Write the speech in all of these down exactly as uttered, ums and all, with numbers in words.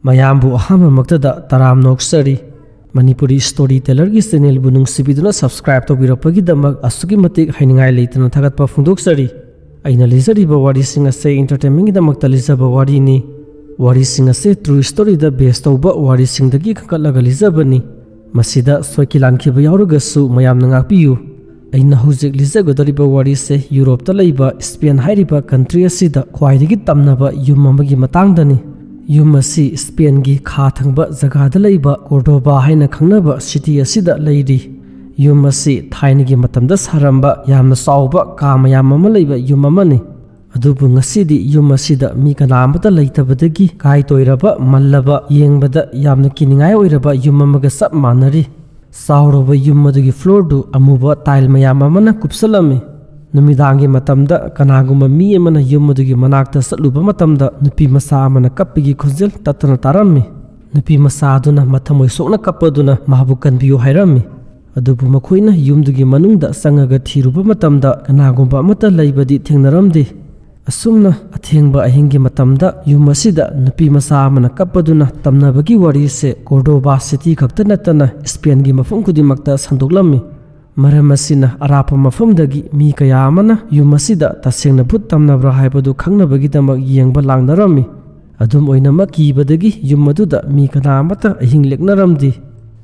ꯃꯌꯥꯝꯕꯨ ꯑꯍꯥꯟꯕꯃꯛꯇꯗ ꯇꯔꯥꯝꯅ ꯑꯣꯛꯆꯔꯤ꯫ Manipuri story ꯇꯦꯂꯔꯒꯤ ꯆꯦꯅꯦꯜꯕꯨ ꯅꯨꯡꯁꯤꯕꯤꯗꯨꯅ subscribe ꯇꯧꯕꯤꯔꯛꯄꯒꯤꯗꯃꯛ ꯑꯁꯨꯛꯀꯤ ꯃꯇꯤꯛ ꯍꯥꯏꯅꯤꯡꯉꯥꯏ ꯂꯩꯇꯅ ꯊꯥꯒꯠꯄ ꯐꯣꯡꯗꯣꯛꯆꯔꯤ꯫ ꯑꯩꯅ ꯂꯤꯖꯔꯤꯕ ꯋꯥꯔꯤꯁꯤꯡ ꯑꯁꯦ ꯏꯟꯇꯔꯇꯦꯟꯃꯦꯟꯒꯤꯗꯃꯛꯇ ꯂꯤꯖꯕ ꯋꯥꯔꯤꯅꯤ꯫ ꯋꯥꯔꯤꯁꯤꯡ ꯑꯁꯦ ꯇ꯭ꯔꯨ ꯁ꯭ꯇꯣꯔꯤꯗ ꯕꯦꯁ ꯇꯧꯕ ꯋꯥꯔꯤꯁꯤꯡꯗꯒꯤ ꯈꯟꯒꯠꯂꯒ ꯂꯤꯖꯕꯅꯤ꯫ ꯃꯁꯤꯗ ꯁꯣꯏꯈꯤ ꯂꯥꯟꯈꯤꯕ ꯌꯥꯎꯔꯒꯁꯨ ꯃꯌꯥꯝꯅ ꯉꯥꯛꯄꯤꯌꯨ꯫ ꯑꯩꯅ ꯍꯧꯖꯤꯛ ꯂꯤꯖꯒꯗꯧꯔꯤꯕ ꯋꯥꯔꯤꯁꯦ ꯌꯨꯔꯣꯞꯇ ꯂꯩꯕ ꯁ꯭ꯄꯦꯟ ꯍꯥꯏꯔꯤꯕ ꯀꯟꯇ꯭ꯔꯤ ꯑꯁꯤꯗ ꯈ꯭ꯋꯥꯏꯗꯒꯤ ꯇꯝꯅꯕ ꯌꯨꯝ ꯑꯃꯒꯤ ꯃꯇꯥꯡꯗꯅꯤ꯫ ꯌꯨꯝ ꯑꯁꯤ ꯁ꯭ꯄꯦꯟꯒꯤ ꯈꯥ ꯊꯪꯕ ꯖꯒꯥꯗ ꯂꯩꯕ ꯀꯣꯔꯗꯣꯕꯥ ꯍꯥꯏꯅ ꯈꯪꯅꯕ ꯁꯤꯇꯤ ꯑꯁꯤꯗ ꯂꯩꯔꯤ꯫ ꯌꯨꯝ ꯑꯁꯤ ꯊꯥꯏꯅꯒꯤ ꯃꯇꯝꯗ ꯁꯥꯔꯝꯕ ꯌꯥꯝꯅ ꯆꯥꯎꯕ ꯀꯥ ꯃꯌꯥꯝ ꯑꯃ ꯂꯩꯕ ꯌꯨꯝ ꯑꯃꯅꯤ꯫ ꯑꯗꯨꯕꯨ ꯉꯁꯤꯗꯤ ꯌꯨꯝ ꯑꯁꯤꯗ ꯃꯤ ꯀꯅꯥ ꯑꯃꯠꯇ ꯂꯩꯇꯕꯗꯒꯤ ꯀꯥꯏ ꯇꯣꯏꯔꯕ, ꯃꯜꯂꯕ, ꯌꯦꯡꯕꯗ ꯌꯥꯝꯅ ꯀꯤꯅꯤꯡꯉꯥꯏ ꯑꯣꯏꯔꯕ ꯌꯨꯝ ꯑꯃꯒ ꯆꯞ ꯃꯥꯟꯅꯔꯤ꯫ ꯆꯥꯎꯔꯕ ꯌꯨꯝ ꯑꯗꯨꯒꯤ ꯐ꯭ꯂꯣꯔꯗꯨ ꯑꯃꯨꯕ ꯇꯥꯏꯜ ꯃꯌꯥꯝ ꯑꯃꯅ ꯀꯨꯞꯁꯜꯂꯝꯃꯤ꯫ ꯅꯨꯃꯤꯗꯥꯡꯒꯤ ꯃꯇꯝꯗ ꯀꯅꯥꯒꯨꯝꯕ ꯃꯤ ꯑꯃꯅ ꯌꯨꯝ ꯑꯗꯨꯒꯤ ꯃꯅꯥꯛꯇ ꯆꯠꯂꯨꯕ ꯃꯇꯝꯗ ꯅꯨꯄꯤ ꯃꯆꯥ ꯑꯃꯅ ꯀꯞꯄꯒꯤ ꯈꯣꯟꯖꯦꯜ ꯇꯠꯇꯅ ꯇꯥꯔꯝꯃꯤ꯫ ꯅꯨꯄꯤ ꯃꯆꯥ ꯑꯗꯨꯅ ꯃꯊꯃꯣꯏ ꯁꯣꯛꯅ ꯀꯞꯄꯗꯨꯅ ꯃꯍꯥꯛꯄꯨ ꯀꯟꯕꯤꯌꯨ ꯍꯥꯏꯔꯝꯃꯤ꯫ ꯑꯗꯨꯕꯨ ꯃꯈꯣꯏꯅ ꯌꯨꯝꯗꯨꯒꯤ ꯃꯅꯨꯡꯗ ꯆꯪꯉꯒ ꯊꯤꯔꯨꯕ ꯃꯇꯝꯗ ꯀꯅꯥꯒꯨꯝꯕ ꯑꯃꯠꯇ ꯂꯩꯕꯗꯤ ꯊꯦꯡꯅꯔꯝꯗꯦ꯫ ꯑꯁꯨꯝꯅ ꯑꯊꯦꯡꯕ ꯑꯍꯤꯡꯒꯤ ꯃꯇꯝꯗ ꯌꯨꯝ ꯑꯁꯤꯗ ꯅꯨꯄꯤ ꯃꯆꯥ ꯑꯃꯅ ꯀꯞꯄꯗꯨꯅ ꯇꯝꯅꯕꯒꯤ ꯋꯥꯔꯤꯁꯦ ꯀꯣꯔꯗꯣꯕꯥ ꯁꯤꯇꯤ ꯈꯛꯇ ꯅꯠꯇꯅ ꯁ꯭ꯄꯦꯟꯒꯤ ꯃꯐꯝ ꯈꯨꯗꯤꯡꯃꯛꯇ ꯁꯟꯗꯣꯛꯂꯝꯃꯤ꯫ ꯃꯔꯝ ꯑꯁꯤꯅ ꯑꯔꯥꯞꯄ ꯃꯐꯝꯗꯒꯤ ꯃꯤ ꯀꯌꯥ ꯑꯃꯅ ꯌꯨꯝ ꯑꯁꯤꯗ ꯇꯁꯦꯡꯅ ꯚꯨꯠ ꯇꯝꯅꯕ꯭ꯔꯥ ꯍꯥꯏꯕꯗꯨ ꯈꯪꯅꯕꯒꯤꯗꯃꯛ ꯌꯦꯡꯕ ꯂꯥꯡꯅꯔꯝꯃꯤ꯫ ꯑꯗꯨꯝ ꯑꯣꯏꯅꯃꯛ ꯀꯤꯕꯗꯒꯤ ꯌꯨꯝ ꯑꯗꯨꯗ ꯃꯤ ꯀꯅꯥ ꯑꯃꯠꯇ ꯑꯍꯤꯡ ꯂꯦꯛꯅꯔꯝꯗꯦ꯫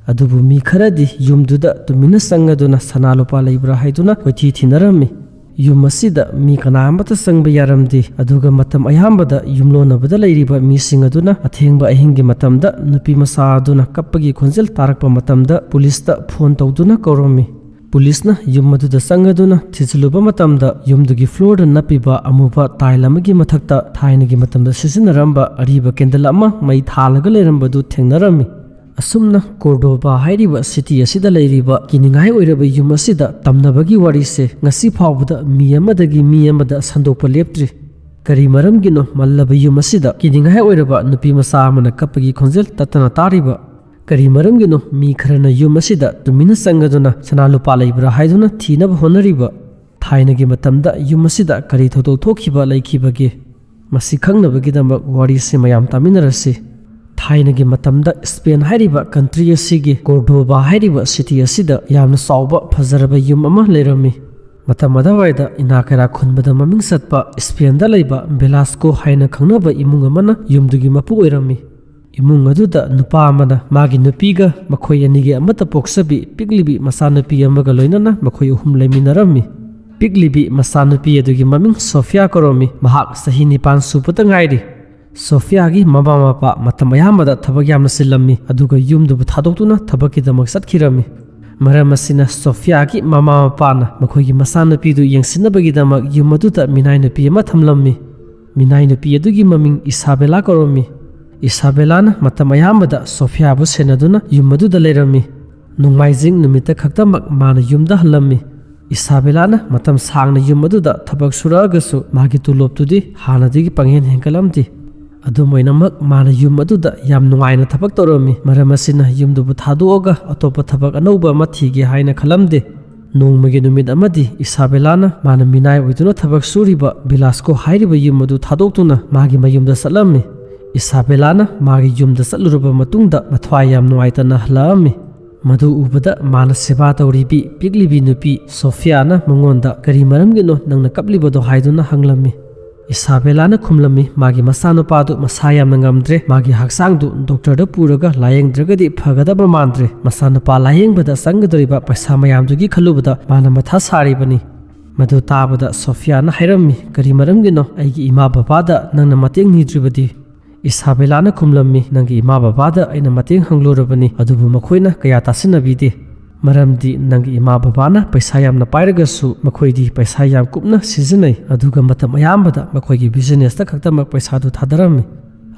ꯑꯗꯨꯕꯨ ꯃꯤ ꯈꯔꯗꯤ ꯌꯨꯝꯗꯨꯗ ꯇꯨꯃꯤꯟꯅ ꯆꯪꯉꯗꯨꯅ ꯁꯅꯥ ꯂꯨꯄꯥ ꯂꯩꯕ꯭ꯔꯥ ꯍꯥꯏꯗꯨꯅ ꯀꯣꯏꯊꯤ ꯊꯤꯅꯔꯝꯃꯤ꯫ ꯌꯨꯝ ꯑꯁꯤꯗ ꯃꯤ ꯀꯅꯥ ꯑꯃꯠꯇ ꯆꯪꯕ ꯌꯥꯔꯝꯗꯦ꯫ ꯑꯗꯨꯒ ꯃꯇꯝ ꯑꯌꯥꯝꯕꯗ ꯌꯨꯝꯂꯣꯟꯅꯕꯗ ꯂꯩꯔꯤꯕ ꯃꯤꯁꯤꯡ ꯑꯗꯨꯅ ꯑꯊꯦꯡꯕ ꯑꯍꯤꯡꯒꯤ ꯃꯇꯝꯗ ꯅꯨꯄꯤ ꯃꯆꯥ ꯑꯗꯨꯅ ꯀꯞꯄꯒꯤ ꯈꯣꯟꯖꯦꯜ ꯇꯥꯔꯛꯄ ꯃꯇꯝꯗ ꯄꯨꯂꯤꯁꯇ ꯐꯣꯟ ꯇꯧꯗꯨꯅ ꯀꯧꯔꯝꯃꯤ꯫ ꯄꯨꯂꯤꯁꯅ ꯌꯨꯝ ꯑꯗꯨꯗ ꯆꯪꯉꯗꯨꯅ ꯊꯤꯖꯤꯜꯂꯨꯕ ꯃꯇꯝꯗ ꯌꯨꯝꯗꯨꯒꯤ ꯐ꯭ꯂꯣꯔꯗ ꯅꯞꯄꯤꯕ ꯑꯃꯨꯕ ꯇꯥꯏꯜ ꯑꯃꯒꯤ ꯃꯊꯛꯇ ꯊꯥꯏꯅꯒꯤ ꯃꯇꯝꯗ ꯁꯤꯖꯤꯟꯅꯔꯝꯕ ꯑꯔꯤꯕ ꯀꯦꯟꯗꯜ ꯑꯃ ꯃꯩ ꯊꯥꯜꯂꯒ ꯂꯩꯔꯝꯕꯗꯨ ꯊꯦꯡꯅꯔꯝꯃꯤ꯫ ꯑꯁꯨꯝꯅ ꯀꯣꯔꯗꯣꯕꯥ ꯍꯥꯏꯔꯤꯕ ꯁꯤꯇꯤ ꯑꯁꯤꯗ ꯂꯩꯔꯤꯕ ꯀꯤꯅꯤꯡꯉꯥꯏ ꯑꯣꯏꯔꯕ ꯌꯨꯝ ꯑꯁꯤꯗ ꯇꯝꯅꯕꯒꯤ ꯋꯥꯔꯤꯁꯦ ꯉꯁꯤ ꯐꯥꯎꯕꯗ ꯃꯤ ꯑꯃꯗꯒꯤ ꯃꯤ ꯑꯃꯗ ꯁꯟꯗꯣꯛꯄ ꯂꯦꯞꯇ꯭ꯔꯤ꯫ ꯀꯔꯤ ꯃꯔꯝꯒꯤꯅꯣ ꯃꯜꯂꯕ ꯌꯨꯝ ꯑꯁꯤꯗ ꯀꯤꯅꯤꯡꯉꯥꯏ ꯑꯣꯏꯔꯕ ꯅꯨꯄꯤ ꯃꯆꯥ ꯑꯃꯅ ꯀꯞꯄꯒꯤ ꯈꯣꯟꯖꯦꯜ ꯇꯠꯇꯅ ꯇꯥꯔꯤꯕ? ꯀꯔꯤ ꯃꯔꯝꯒꯤꯅꯣ ꯃꯤ ꯈꯔꯅ ꯌꯨꯝ ꯑꯁꯤꯗ ꯇꯨꯃꯤꯟꯅ ꯆꯪꯉꯗꯨꯅ ꯁꯅꯥ ꯂꯨꯄꯥ ꯂꯩꯕ꯭ꯔꯥ ꯍꯥꯏꯗꯨꯅ ꯊꯤꯅꯕ ꯍꯣꯠꯅꯔꯤꯕ? ꯊꯥꯏꯅꯒꯤ ꯃꯇꯝꯗ ꯌꯨꯝ ꯑꯁꯤꯗ ꯀꯔꯤ ꯊꯧꯗꯣꯛ ꯊꯣꯛꯈꯤꯕ ꯂꯩꯈꯤꯕꯒꯦ? ꯃꯁꯤ ꯈꯪꯅꯕꯒꯤꯗꯃꯛ ꯋꯥꯔꯤꯁꯤ ꯃꯌꯥꯝ ꯇꯥꯃꯤꯟꯅꯔꯁꯤ꯫ ꯊꯥꯏꯅꯒꯤ ꯃꯇꯝꯗ ꯁ꯭ꯄꯦꯟ ꯍꯥꯏꯔꯤꯕ ꯀꯟꯇ꯭ꯔꯤ ꯑꯁꯤꯒꯤ ꯀꯣꯔꯗꯣꯕꯥ ꯍꯥꯏꯔꯤꯕ ꯁꯤꯇꯤ ꯑꯁꯤꯗ ꯌꯥꯝꯅ ꯆꯥꯎꯕ ꯐꯖꯔꯕ ꯌꯨꯝ ꯑꯃ ꯂꯩꯔꯝꯃꯤ꯫ ꯃꯇꯝ ꯑꯗꯨꯋꯥꯏꯗ ꯏꯅꯥ ꯀꯩꯔꯥ ꯈꯨꯟꯕꯗ ꯃꯃꯤꯡ ꯆꯠꯄ ꯁ꯭ꯄꯦꯟꯗ ꯂꯩꯕ ꯕꯦꯂꯥꯁꯀꯣ ꯍꯥꯏꯅ ꯈꯪꯅꯕ ꯏꯃꯨꯡ ꯑꯃꯅ ꯌꯨꯝꯗꯨꯒꯤ ꯃꯄꯨ ꯑꯣꯏꯔꯝꯃꯤ꯫ ꯏꯃꯨꯡ ꯑꯗꯨꯗ ꯅꯨꯄꯥ ꯑꯃꯅ ꯃꯥꯒꯤ ꯅꯨꯄꯤꯒ ꯃꯈꯣꯏ ꯑꯅꯤꯒꯤ ꯑꯃꯠꯇ ꯄꯣꯛꯆꯕꯤ ꯄꯤꯛꯂꯤꯕꯤ ꯃꯆꯥꯅꯨꯄꯤ ꯑꯃꯒ ꯂꯣꯏꯅꯅ ꯃꯈꯣꯏ ꯑꯍꯨꯝ ꯂꯩꯃꯤꯟꯅꯔꯝꯃꯤ꯫ ꯄꯤꯛꯂꯤꯕꯤ ꯃꯆꯥꯅꯨꯄꯤ ꯑꯗꯨꯒꯤ ꯃꯃꯤꯡ ꯁꯣꯐꯤꯌꯥ ꯀꯧꯔꯝꯃꯤ꯫ ꯃꯍꯥꯛ ꯆꯍꯤ ꯅꯤꯄꯥꯟ ꯁꯨꯕꯇ ꯉꯥꯏꯔꯤ꯫ ꯁꯣꯐꯤꯌꯥꯒꯤ ꯃꯃꯥ ꯃꯄꯥ ꯃꯇꯝ ꯑꯌꯥꯝꯕꯗ ꯊꯕꯛ ꯌꯥꯝꯅ ꯆꯤꯜꯂꯝꯃꯤ, ꯑꯗꯨꯒ ꯌꯨꯝꯗꯨꯕꯨ ꯊꯥꯗꯣꯛꯇꯨꯅ ꯊꯕꯛꯀꯤꯗꯃꯛ ꯆꯠꯈꯤꯔꯝꯃꯤ꯫ ꯃꯔꯝ ꯑꯁꯤꯅ ꯁꯣꯐꯤꯌꯥꯒꯤ ꯃꯃꯥ ꯃꯄꯥꯅ ꯃꯈꯣꯏꯒꯤ ꯃꯆꯥꯅꯨꯄꯤꯗꯨ ꯌꯦꯡꯁꯤꯟꯅꯕꯒꯤꯗꯃꯛ ꯌꯨꯝ ꯑꯗꯨꯗ ꯃꯤꯅꯥꯏ ꯅꯨꯄꯤ ꯑꯃ ꯊꯝꯂꯝꯃꯤ꯫ ꯃꯤꯅꯥꯏ ꯅꯨꯄꯤ ꯑꯗꯨꯒꯤ ꯃꯃꯤꯡ ꯏꯁꯥꯕꯦꯂꯥ ꯀꯧꯔꯝꯃꯤ꯫ ꯏꯁꯥꯕꯦꯂꯥꯅ ꯃꯇꯝ ꯑꯌꯥꯝꯕꯗ ꯁꯣꯐꯤꯌꯥꯕꯨ ꯁꯦꯟꯅꯗꯨꯅ ꯌꯨꯝ ꯑꯗꯨꯗ ꯂꯩꯔꯝꯃꯤ꯫ ꯅꯣꯡꯃꯥꯏꯖꯤꯡ ꯅꯨꯃꯤꯠꯇ ꯈꯛꯇꯃꯛ ꯃꯥꯅ ꯌꯨꯝꯗ ꯍꯜꯂꯝꯃꯤ꯫ ꯏꯁꯥꯕꯦꯂꯥꯅ ꯃꯇꯝ ꯁꯥꯡꯅ ꯌꯨꯝ ꯑꯗꯨꯗ ꯊꯕꯛ ꯁꯨꯔꯛꯑꯒꯁꯨ ꯃꯥꯒꯤ ꯇꯣꯂꯣꯞꯇꯨꯗꯤ ꯍꯥꯟꯅꯗꯒꯤ ꯄꯪꯍꯦꯟ ꯍꯦꯟꯒꯠꯂꯝꯗꯦ꯫ ꯑꯗꯨꯝ ꯑꯣꯏꯅꯃꯛ, ꯃꯥꯅ ꯌꯨꯝ ꯑꯗꯨꯗ ꯌꯥꯝ ꯅꯨꯡꯉꯥꯏꯅ ꯊꯕꯛ ꯇꯧꯔꯝꯃꯤ꯫ ꯃꯔꯝ ꯑꯁꯤꯅ ꯌꯨꯝꯗꯨꯕꯨ ꯊꯥꯗꯣꯛꯑꯒ ꯑꯇꯣꯞꯄ ꯊꯕꯛ ꯑꯅꯧꯕ ꯑꯃ ꯊꯤꯒꯦ ꯍꯥꯏꯅ ꯈꯜꯂꯝꯗꯦ꯫ ꯅꯣꯡꯃꯒꯤ ꯅꯨꯃꯤꯠ ꯑꯃꯗꯤ ꯏꯁꯥꯕꯦꯂꯥꯅ ꯃꯥꯅ ꯃꯤꯅꯥꯏ ꯑꯣꯏꯗꯨꯅ ꯊꯕꯛ ꯁꯨꯔꯤꯕ ꯕꯤꯂꯥꯁꯀꯣ ꯍꯥꯏꯔꯤꯕ ꯌꯨꯝ ꯑꯗꯨ ꯊꯥꯗꯣꯛꯇꯨꯅ ꯃꯥꯒꯤ ꯃꯌꯨꯝꯗ ꯆꯠꯂꯝꯃꯤ꯫ ꯏꯁꯥꯕꯦꯂꯥꯅ ꯃꯥꯒꯤ ꯌꯨꯝꯗ ꯆꯠꯂꯨꯔꯕ ꯃꯇꯨꯡꯗ ꯃꯊ꯭ꯋꯥꯏ ꯌꯥꯝ ꯅꯨꯡꯉꯥꯏꯇꯅ ꯍꯜꯂꯛꯑꯝꯃꯤ꯫ ꯃꯗꯨ ꯎꯕꯗ ꯃꯥꯅ ꯁꯦꯕꯥ ꯇꯧꯔꯤꯕꯤ ꯄꯤꯛꯂꯤꯕꯤ ꯅꯨꯄꯤ ꯁꯣꯐꯤꯌꯥꯅ ꯃꯉꯣꯟꯗ "ꯀꯔꯤ ꯃꯔꯝꯒꯤꯅꯣ ꯅꯪꯅ ꯀꯞꯂꯤꯕꯗꯣ?" ꯍꯥꯏꯗꯨꯅ ꯍꯪꯂꯝꯃꯤ꯫ ꯏꯁꯥꯕꯦꯂꯥꯅ ꯈꯨꯝꯂꯝꯃꯤ, ꯃꯥꯒꯤ ꯃꯆꯥꯅꯨꯄꯥꯗꯨ ꯃꯁꯥ ꯌꯥꯝꯅ ꯉꯝꯗ꯭ꯔꯦ, ꯃꯥꯒꯤ ꯍꯛꯆꯥꯡꯗꯨ ꯗꯣꯛꯇꯔꯗ ꯄꯨꯔꯒ ꯂꯥꯌꯦꯡꯗ꯭ꯔꯒꯗꯤ ꯐꯒꯗꯕ ꯃꯥꯟꯗ꯭ꯔꯦ, ꯃꯆꯥꯅꯨꯄꯥ ꯂꯥꯌꯦꯡꯕꯗ ꯆꯪꯒꯗꯧꯔꯤꯕ ꯄꯩꯁꯥ ꯃꯌꯥꯝꯗꯨꯒꯤ ꯈꯜꯂꯨꯕꯗ ꯃꯥꯅ ꯃꯊꯥ ꯁꯥꯔꯤꯕꯅꯤ꯫ ꯃꯗꯨ ꯇꯥꯕꯗ ꯁꯣꯐꯤꯌꯥꯅ ꯍꯥꯏꯔꯝꯃꯤ, "ꯀꯔꯤ ꯃꯔꯝꯒꯤꯅꯣ ꯑꯩꯒꯤ ꯏꯃꯥ ꯕꯕꯥꯗ ꯅꯪꯅ ꯃꯇꯦꯡ ꯅꯤꯗ꯭ꯔꯤꯕꯗꯤ?" ꯏꯁꯥꯕꯦꯂꯥꯅ ꯈꯨꯝꯂꯝꯃꯤ, "ꯅꯪꯒꯤ ꯏꯃꯥ ꯕꯕꯥꯗ ꯑꯩꯅ ꯃꯇꯦꯡ ꯍꯪꯂꯨꯔꯕꯅꯤ, ꯑꯗꯨꯕꯨ ꯃꯈꯣꯏꯅ ꯀꯌꯥ ꯇꯥꯁꯤꯟꯅꯕꯤꯗꯦ꯫ ꯃꯔꯝꯗꯤ ꯅꯪꯒꯤ ꯏꯃꯥ ꯕꯕꯥꯅ ꯄꯩꯁꯥ ꯌꯥꯝꯅ ꯄꯥꯏꯔꯒꯁꯨ ꯃꯈꯣꯏꯗꯤ ꯄꯩꯁꯥ ꯌꯥꯝ ꯀꯨꯞꯅ ꯁꯤꯖꯤꯟꯅꯩ, ꯑꯗꯨꯒ ꯃꯇꯝ ꯑꯌꯥꯝꯕꯗ ꯃꯈꯣꯏꯒꯤ ꯕꯤꯖꯤꯅꯦꯁꯇ ꯈꯛꯇꯃꯛ ꯄꯩꯁꯥꯗꯨ ꯊꯥꯗꯔꯝꯃꯤ꯫"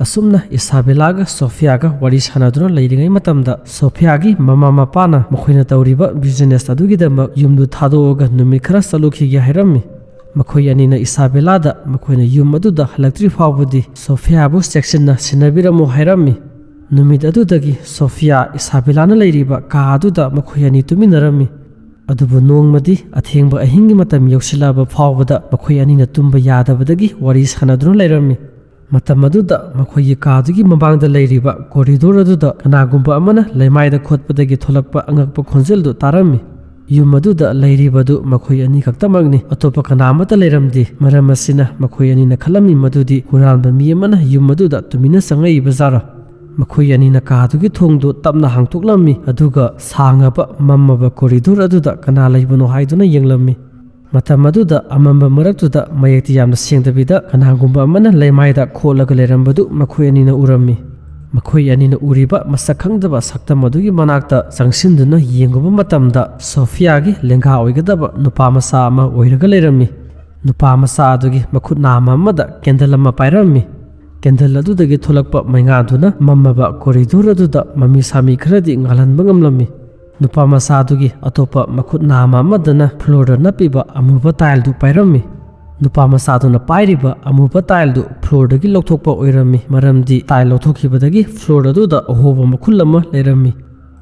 ꯑꯁꯨꯝꯅ ꯏꯁꯥꯕꯦꯂꯥꯒ ꯁꯣꯐꯤꯌꯥꯒ ꯋꯥꯔꯤ ꯁꯥꯟꯅꯗꯨꯅ ꯂꯩꯔꯤꯉꯩ ꯃꯇꯝꯗ, ꯁꯣꯐꯤꯌꯥꯒꯤ ꯃꯃꯥ ꯃꯄꯥꯅ ꯃꯈꯣꯏꯅ ꯇꯧꯔꯤꯕ ꯕꯤꯖꯤꯅꯦꯁ ꯑꯗꯨꯒꯤꯗꯃꯛ ꯌꯨꯝꯗꯨ ꯊꯥꯗꯣꯛꯑꯒ ꯅꯨꯃꯤꯠ ꯈꯔ ꯆꯠꯂꯨꯈꯤꯒꯦ ꯍꯥꯏꯔꯝꯃꯤ꯫ ꯃꯈꯣꯏ ꯑꯅꯤꯅ ꯏꯁꯥꯕꯦꯂꯥꯗ ꯃꯈꯣꯏꯅ ꯌꯨꯝ ꯑꯗꯨꯗ ꯍꯜꯂꯛꯇ꯭ꯔꯤ ꯐꯥꯎꯕꯗꯤ ꯁꯣꯐꯤꯌꯥꯕꯨ ꯆꯦꯛꯁꯤꯟꯅ ꯁꯦꯟꯅꯕꯤꯔꯝꯃꯨ ꯍꯥꯏꯔꯝꯃꯤ꯫ ꯅꯨꯃꯤꯠ ꯑꯗꯨꯗꯒꯤ ꯁꯣꯐꯤꯌꯥ ꯏꯁꯥꯕꯦꯂꯥꯅ ꯂꯩꯔꯤꯕ ꯀꯥ ꯑꯗꯨꯗ ꯃꯈꯣꯏ ꯑꯅꯤ ꯇꯨꯃꯤꯟꯅꯔꯝꯃꯤ꯫ ꯑꯗꯨꯕꯨ ꯅꯣꯡꯃꯗꯤ ꯑꯊꯦꯡꯕ ꯑꯍꯤꯡꯒꯤ ꯃꯇꯝ ꯌꯧꯁꯤꯜꯂꯛꯑꯕ ꯐꯥꯎꯕꯗ ꯃꯈꯣꯏ ꯑꯅꯤꯅ ꯇꯨꯝꯕ ꯌꯥꯗꯕꯗꯒꯤ ꯋꯥꯔꯤ ꯁꯥꯟꯅꯗꯨꯅ ꯂꯩꯔꯝꯃꯤ꯫ ꯃꯇꯝ ꯑꯗꯨꯗ ꯃꯈꯣꯏꯒꯤ ꯀꯥꯗꯨꯒꯤ ꯃꯃꯥꯡꯗ ꯂꯩꯔꯤꯕ ꯀꯣꯔꯤꯗꯣꯔ ꯑꯗꯨꯗ ꯀꯅꯥꯒꯨꯝꯕ ꯑꯃꯅ ꯂꯩꯃꯥꯏꯗ ꯈꯣꯠꯄꯗꯒꯤ ꯊꯣꯛꯂꯛꯄ ꯑꯉꯛꯄ ꯈꯣꯟꯖꯦꯜꯗꯨ ꯇꯥꯔꯝꯃꯤ꯫ ꯌꯨꯝ ꯑꯗꯨꯗ ꯂꯩꯔꯤꯕꯗꯨ ꯃꯈꯣꯏ ꯑꯅꯤ ꯈꯛꯇꯃꯛꯅꯤ, ꯑꯇꯣꯞꯄ ꯀꯅꯥ ꯑꯃꯠꯇ ꯂꯩꯔꯝꯗꯦ꯫ ꯃꯔꯝ ꯑꯁꯤꯅ ꯃꯈꯣꯏ ꯑꯅꯤꯅ ꯈꯜꯂꯝꯃꯤ ꯃꯗꯨꯗꯤ ꯍꯨꯔꯥꯟꯕ ꯃꯤ ꯑꯃꯅ ꯌꯨꯝ ꯑꯗꯨꯗ ꯇꯨꯃꯤꯟꯅ ꯆꯪꯉꯛꯏꯕ ꯖꯥꯔ꯫ ꯃꯈꯣꯏ ꯑꯅꯤꯅ ꯀꯥꯗꯨꯒꯤ ꯊꯣꯡꯗꯨ ꯇꯞꯅ ꯍꯥꯡꯇꯣꯛꯂꯝꯃꯤ, ꯑꯗꯨꯒ ꯁꯥꯡꯉꯕ ꯃꯝꯃꯕ ꯀꯣꯔꯤꯗꯣꯔ ꯑꯗꯨꯗ ꯀꯅꯥ ꯂꯩꯕꯅꯣ ꯍꯥꯏꯗꯨꯅ ꯌꯦꯡꯂꯝꯃꯤ꯫ ꯃꯇꯝ ꯑꯗꯨꯗ ꯑꯃꯝꯕ ꯃꯔꯛꯇꯨꯗ ꯃꯌꯦꯛꯇꯤ ꯌꯥꯝꯅ ꯁꯦꯡꯗꯕꯤꯗ ꯀꯅꯥꯒꯨꯝꯕ ꯑꯃꯅ ꯂꯩꯃꯥꯏꯗ ꯈꯣꯠꯂꯒ ꯂꯩꯔꯝꯕꯗꯨ ꯃꯈꯣꯏ ꯑꯅꯤꯅ ꯎꯔꯝꯃꯤ꯫ ꯃꯈꯣꯏ ꯑꯅꯤꯅ ꯎꯔꯤꯕ ꯃꯁꯛ ꯈꯪꯗꯕ ꯁꯛꯇꯝ ꯑꯗꯨꯒꯤ ꯃꯅꯥꯛꯇ ꯆꯪꯁꯤꯟꯗꯨꯅ ꯌꯦꯡꯂꯨꯕ ꯃꯇꯝꯗ, ꯁꯣꯐꯤꯌꯥꯒꯤ ꯂꯦꯡꯒꯥ ꯑꯣꯏꯒꯗꯕ ꯅꯨꯄꯥ ꯃꯆꯥ ꯑꯃ ꯑꯣꯏꯔꯒ ꯂꯩꯔꯝꯃꯤ꯫ ꯅꯨꯄꯥ ꯃꯆꯥ ꯑꯗꯨꯒꯤ ꯃꯈꯨꯠ ꯅꯥꯝꯃ ꯑꯃꯗ ꯀꯦꯟꯗꯜ ꯑꯃ ꯄꯥꯏꯔꯝꯃꯤ꯫ ꯀꯦꯟꯗꯜ ꯑꯗꯨꯗꯒꯤ ꯊꯣꯛꯂꯛꯄ ꯃꯩꯉꯥꯜꯗꯨꯅ ꯃꯝꯃꯕ ꯀꯣꯔꯤꯗꯣꯔ ꯑꯗꯨꯗ ꯃꯃꯤ ꯁꯥꯃꯤ ꯈꯔꯗꯤ ꯉꯥꯜꯍꯟꯕ ꯉꯝꯂꯝꯃꯤ꯫ ꯅꯨꯄꯥ ꯃꯆꯥꯗꯨꯒꯤ ꯑꯇꯣꯞꯄ ꯃꯈꯨꯠ ꯅꯥꯝꯃ ꯑꯃꯗꯅ ꯐ꯭ꯂꯣꯔꯗ ꯅꯞꯄꯤꯕ ꯑꯃꯨꯕ ꯇꯥꯏꯜꯗꯨ ꯄꯥꯏꯔꯝꯃꯤ꯫ ꯅꯨꯄꯥ ꯃꯆꯥꯗꯨꯅ ꯄꯥꯏꯔꯤꯕ ꯑꯃꯨꯕ ꯇꯥꯏꯜꯗꯨ ꯐ꯭ꯂꯣꯔꯗꯒꯤ ꯂꯧꯊꯣꯛꯄ ꯑꯣꯏꯔꯝꯃꯤ, ꯃꯔꯝꯗꯤ ꯇꯥꯏꯜ ꯂꯧꯊꯣꯛꯈꯤꯕꯗꯒꯤ ꯐ꯭ꯂꯣꯔ ꯑꯗꯨꯗ ꯑꯍꯣꯕ ꯃꯈꯨꯜ ꯑꯃ ꯂꯩꯔꯝꯃꯤ꯫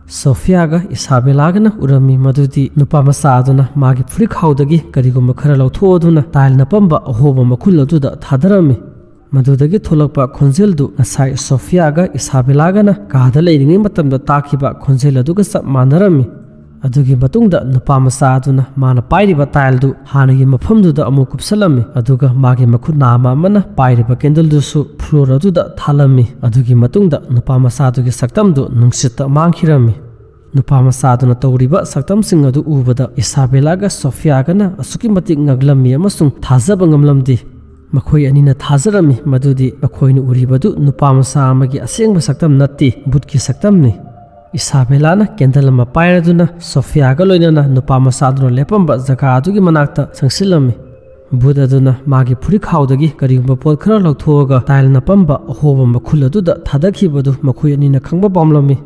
ꯁꯣꯐꯤꯌꯥꯒ ꯏꯁꯥꯕꯦꯂꯥꯒꯅ ꯎꯔꯝꯃꯤ ꯃꯗꯨꯗꯤ ꯅꯨꯄꯥ ꯃꯆꯥ ꯑꯗꯨꯅ ꯃꯥꯒꯤ ꯐꯨꯔꯤꯠꯈꯥꯎꯗꯒꯤ ꯀꯔꯤꯒꯨꯝꯕ ꯈꯔ ꯂꯧꯊꯣꯛꯑꯗꯨꯅ ꯇꯥꯏꯜ ꯅꯞꯄꯝꯕ ꯑꯍꯣꯕ ꯃꯈꯨꯜ ꯑꯗꯨꯗ ꯊꯥꯗꯔꯝꯃꯤ꯫ ꯃꯗꯨꯗꯒꯤ ꯊꯣꯛꯂꯛꯄ ꯈꯣꯟꯖꯦꯜꯗꯨ ꯉꯁꯥꯏ ꯁꯣꯐꯤꯌꯥꯒ ꯏꯁꯥꯕꯦꯂꯥꯒꯅ ꯀꯥꯗ ꯂꯩꯔꯤꯉꯩ ꯃꯇꯝꯗ ꯇꯥꯈꯤꯕ ꯈꯣꯟꯖꯦꯜ ꯑꯗꯨꯒ ꯆꯞ ꯃꯥꯟꯅꯔꯝꯃꯤ꯫ ꯑꯗꯨꯒꯤ ꯃꯇꯨꯡꯗ ꯅꯨꯄꯥ ꯃꯆꯥ ꯑꯗꯨꯅ ꯃꯥꯅ ꯄꯥꯏꯔꯤꯕ ꯇꯥꯏꯜꯗꯨ ꯍꯥꯟꯅꯒꯤ ꯃꯐꯝꯗꯨꯗ ꯑꯃꯨꯛ ꯀꯨꯞꯁꯜꯂꯝꯃꯤ, ꯑꯗꯨꯒ ꯃꯥꯒꯤ ꯃꯈꯨꯠ ꯅꯥꯝꯃ ꯑꯃꯅ ꯄꯥꯏꯔꯤꯕ ꯀꯦꯟꯗꯜꯗꯨꯁꯨ ꯐ꯭ꯂꯣꯔ ꯑꯗꯨꯗ ꯊꯥꯜꯂꯝꯃꯤ꯫ ꯑꯗꯨꯒꯤ ꯃꯇꯨꯡꯗ ꯅꯨꯄꯥ ꯃꯆꯥꯗꯨꯒꯤ ꯁꯛꯇꯝꯗꯨ ꯅꯨꯡꯁꯤꯠꯇ ꯃꯥꯡꯈꯤꯔꯝꯃꯤ꯫ ꯅꯨꯄꯥ ꯃꯆꯥꯗꯨꯅ ꯇꯧꯔꯤꯕ ꯁꯛꯇꯝꯁꯤꯡ ꯑꯗꯨ ꯎꯕꯗ ꯏꯁꯥꯕꯦꯂꯥꯒ ꯁꯣꯐꯤꯌꯥꯒꯅ ꯑꯁꯨꯛꯀꯤ ꯃꯇꯤꯛ ꯉꯛꯂꯝꯃꯤ ꯑꯃꯁꯨꯡ ꯊꯥꯖꯕ ꯉꯝꯂꯝꯗꯦ꯫ ꯃꯈꯣꯏ ꯑꯅꯤꯅ ꯊꯥꯖꯔꯝꯃꯤ ꯃꯗꯨꯗꯤ ꯃꯈꯣꯏꯅ ꯎꯔꯤꯕꯗꯨ ꯅꯨꯄꯥ ꯃꯆꯥ ꯑꯃꯒꯤ ꯑꯁꯦꯡꯕ ꯁꯛꯇꯝ ꯅꯠꯇꯦ, ꯚꯨꯠꯀꯤ ꯁꯛꯇꯝꯅꯤ꯫ ꯏꯁꯥꯕꯦꯂꯥꯅ ꯀꯦꯟꯗꯜ ꯑꯃ ꯄꯥꯏꯔꯗꯨꯅ ꯁꯣꯐꯤꯌꯥꯒ ꯂꯣꯏꯅꯅ ꯅꯨꯄꯥ ꯃꯆꯥꯗꯨꯅ ꯂꯦꯞꯄꯝꯕ ꯖꯒꯥ ꯑꯗꯨꯒꯤ ꯃꯅꯥꯛꯇ ꯆꯪꯁꯤꯜꯂꯝꯃꯤ꯫ ꯚꯨꯠ ꯑꯗꯨꯅ ꯃꯥꯒꯤ ꯐꯨꯔꯤꯠꯈꯥꯎꯗꯒꯤ ꯀꯔꯤꯒꯨꯝꯕ ꯄꯣꯠ ꯈꯔ ꯂꯧꯊꯣꯛꯑꯒ ꯇꯥꯏꯜ ꯅꯞꯄꯝꯕ ꯑꯍꯣꯕ ꯃꯈꯨꯜ ꯑꯗꯨꯗ ꯊꯥꯗꯈꯤꯕꯗꯨ ꯃꯈꯣꯏ ꯑꯅꯤꯅ ꯈꯪꯕ ꯄꯥꯝꯂꯝꯃꯤ꯫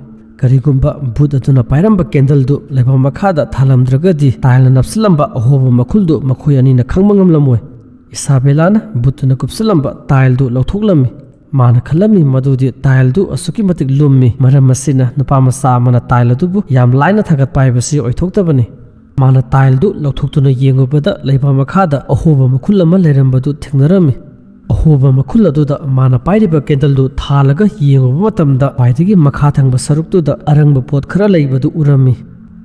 ꯀꯔꯤꯒꯨꯝꯕ ꯚꯨꯠ ꯑꯗꯨꯅ ꯄꯥꯏꯔꯝꯕ ꯀꯦꯟꯗꯜꯗꯨ ꯂꯩꯕꯥꯛ ꯃꯈꯥꯗ ꯊꯥꯂꯝꯗ꯭ꯔꯒꯗꯤ ꯇꯥꯏꯜꯅ ꯅꯞꯁꯤꯜꯂꯝꯕ ꯑꯍꯣꯕ ꯃꯈꯨꯜꯗꯨ ꯃꯈꯣꯏ ꯑꯅꯤꯅ ꯈꯪꯕ ꯉꯝꯂꯝꯃꯣꯏ꯫ ꯏꯁꯥꯕꯦꯂꯥꯅ ꯚꯨꯠꯇꯨꯅ ꯀꯨꯞꯁꯤꯜꯂꯝꯕ ꯇꯥꯏꯜꯗꯨ ꯂꯧꯊꯣꯛꯂꯝꯃꯤ꯫ ꯃꯥꯅ ꯈꯜꯂꯝꯃꯤ ꯃꯗꯨꯗꯤ ꯇꯥꯏꯜꯗꯨ ꯑꯁꯨꯛꯀꯤ ꯃꯇꯤꯛ ꯂꯨꯝꯃꯤ, ꯃꯔꯝ ꯑꯁꯤꯅ ꯅꯨꯄꯥ ꯃꯆꯥ ꯑꯃꯅ ꯇꯥꯏꯜ ꯑꯗꯨꯕꯨ ꯌꯥꯝ ꯂꯥꯏꯅ ꯊꯥꯡꯒꯠꯄ ꯍꯥꯏꯕꯁꯤ ꯑꯣꯏꯊꯣꯛꯇꯕꯅꯤ꯫ ꯃꯥꯅ ꯇꯥꯏꯜꯗꯨ ꯂꯧꯊꯣꯛꯇꯨꯅ ꯌꯦꯡꯂꯨꯕꯗ ꯂꯩꯕꯥꯛ ꯃꯈꯥꯗ ꯑꯍꯣꯕ ꯃꯈꯨꯜ ꯑꯃ ꯂꯩꯔꯝꯕꯗꯨ ꯊꯦꯡꯅꯔꯝꯃꯤ꯫ ꯑꯍꯣꯕ ꯃꯈꯨꯜ ꯑꯗꯨꯗ ꯃꯥꯅ ꯄꯥꯏꯔꯤꯕ ꯀꯦꯟꯗꯜꯗꯨ ꯊꯥꯜꯂꯒ ꯌꯦꯡꯂꯨꯕ ꯃꯇꯝꯗ, ꯈ꯭ꯋꯥꯏꯗꯒꯤ ꯃꯈꯥ ꯊꯪꯕ ꯁꯔꯨꯛꯇꯨꯗ ꯑꯔꯪꯕ ꯄꯣꯠ ꯈꯔ ꯂꯩꯕꯗꯨ ꯎꯔꯝꯃꯤ꯫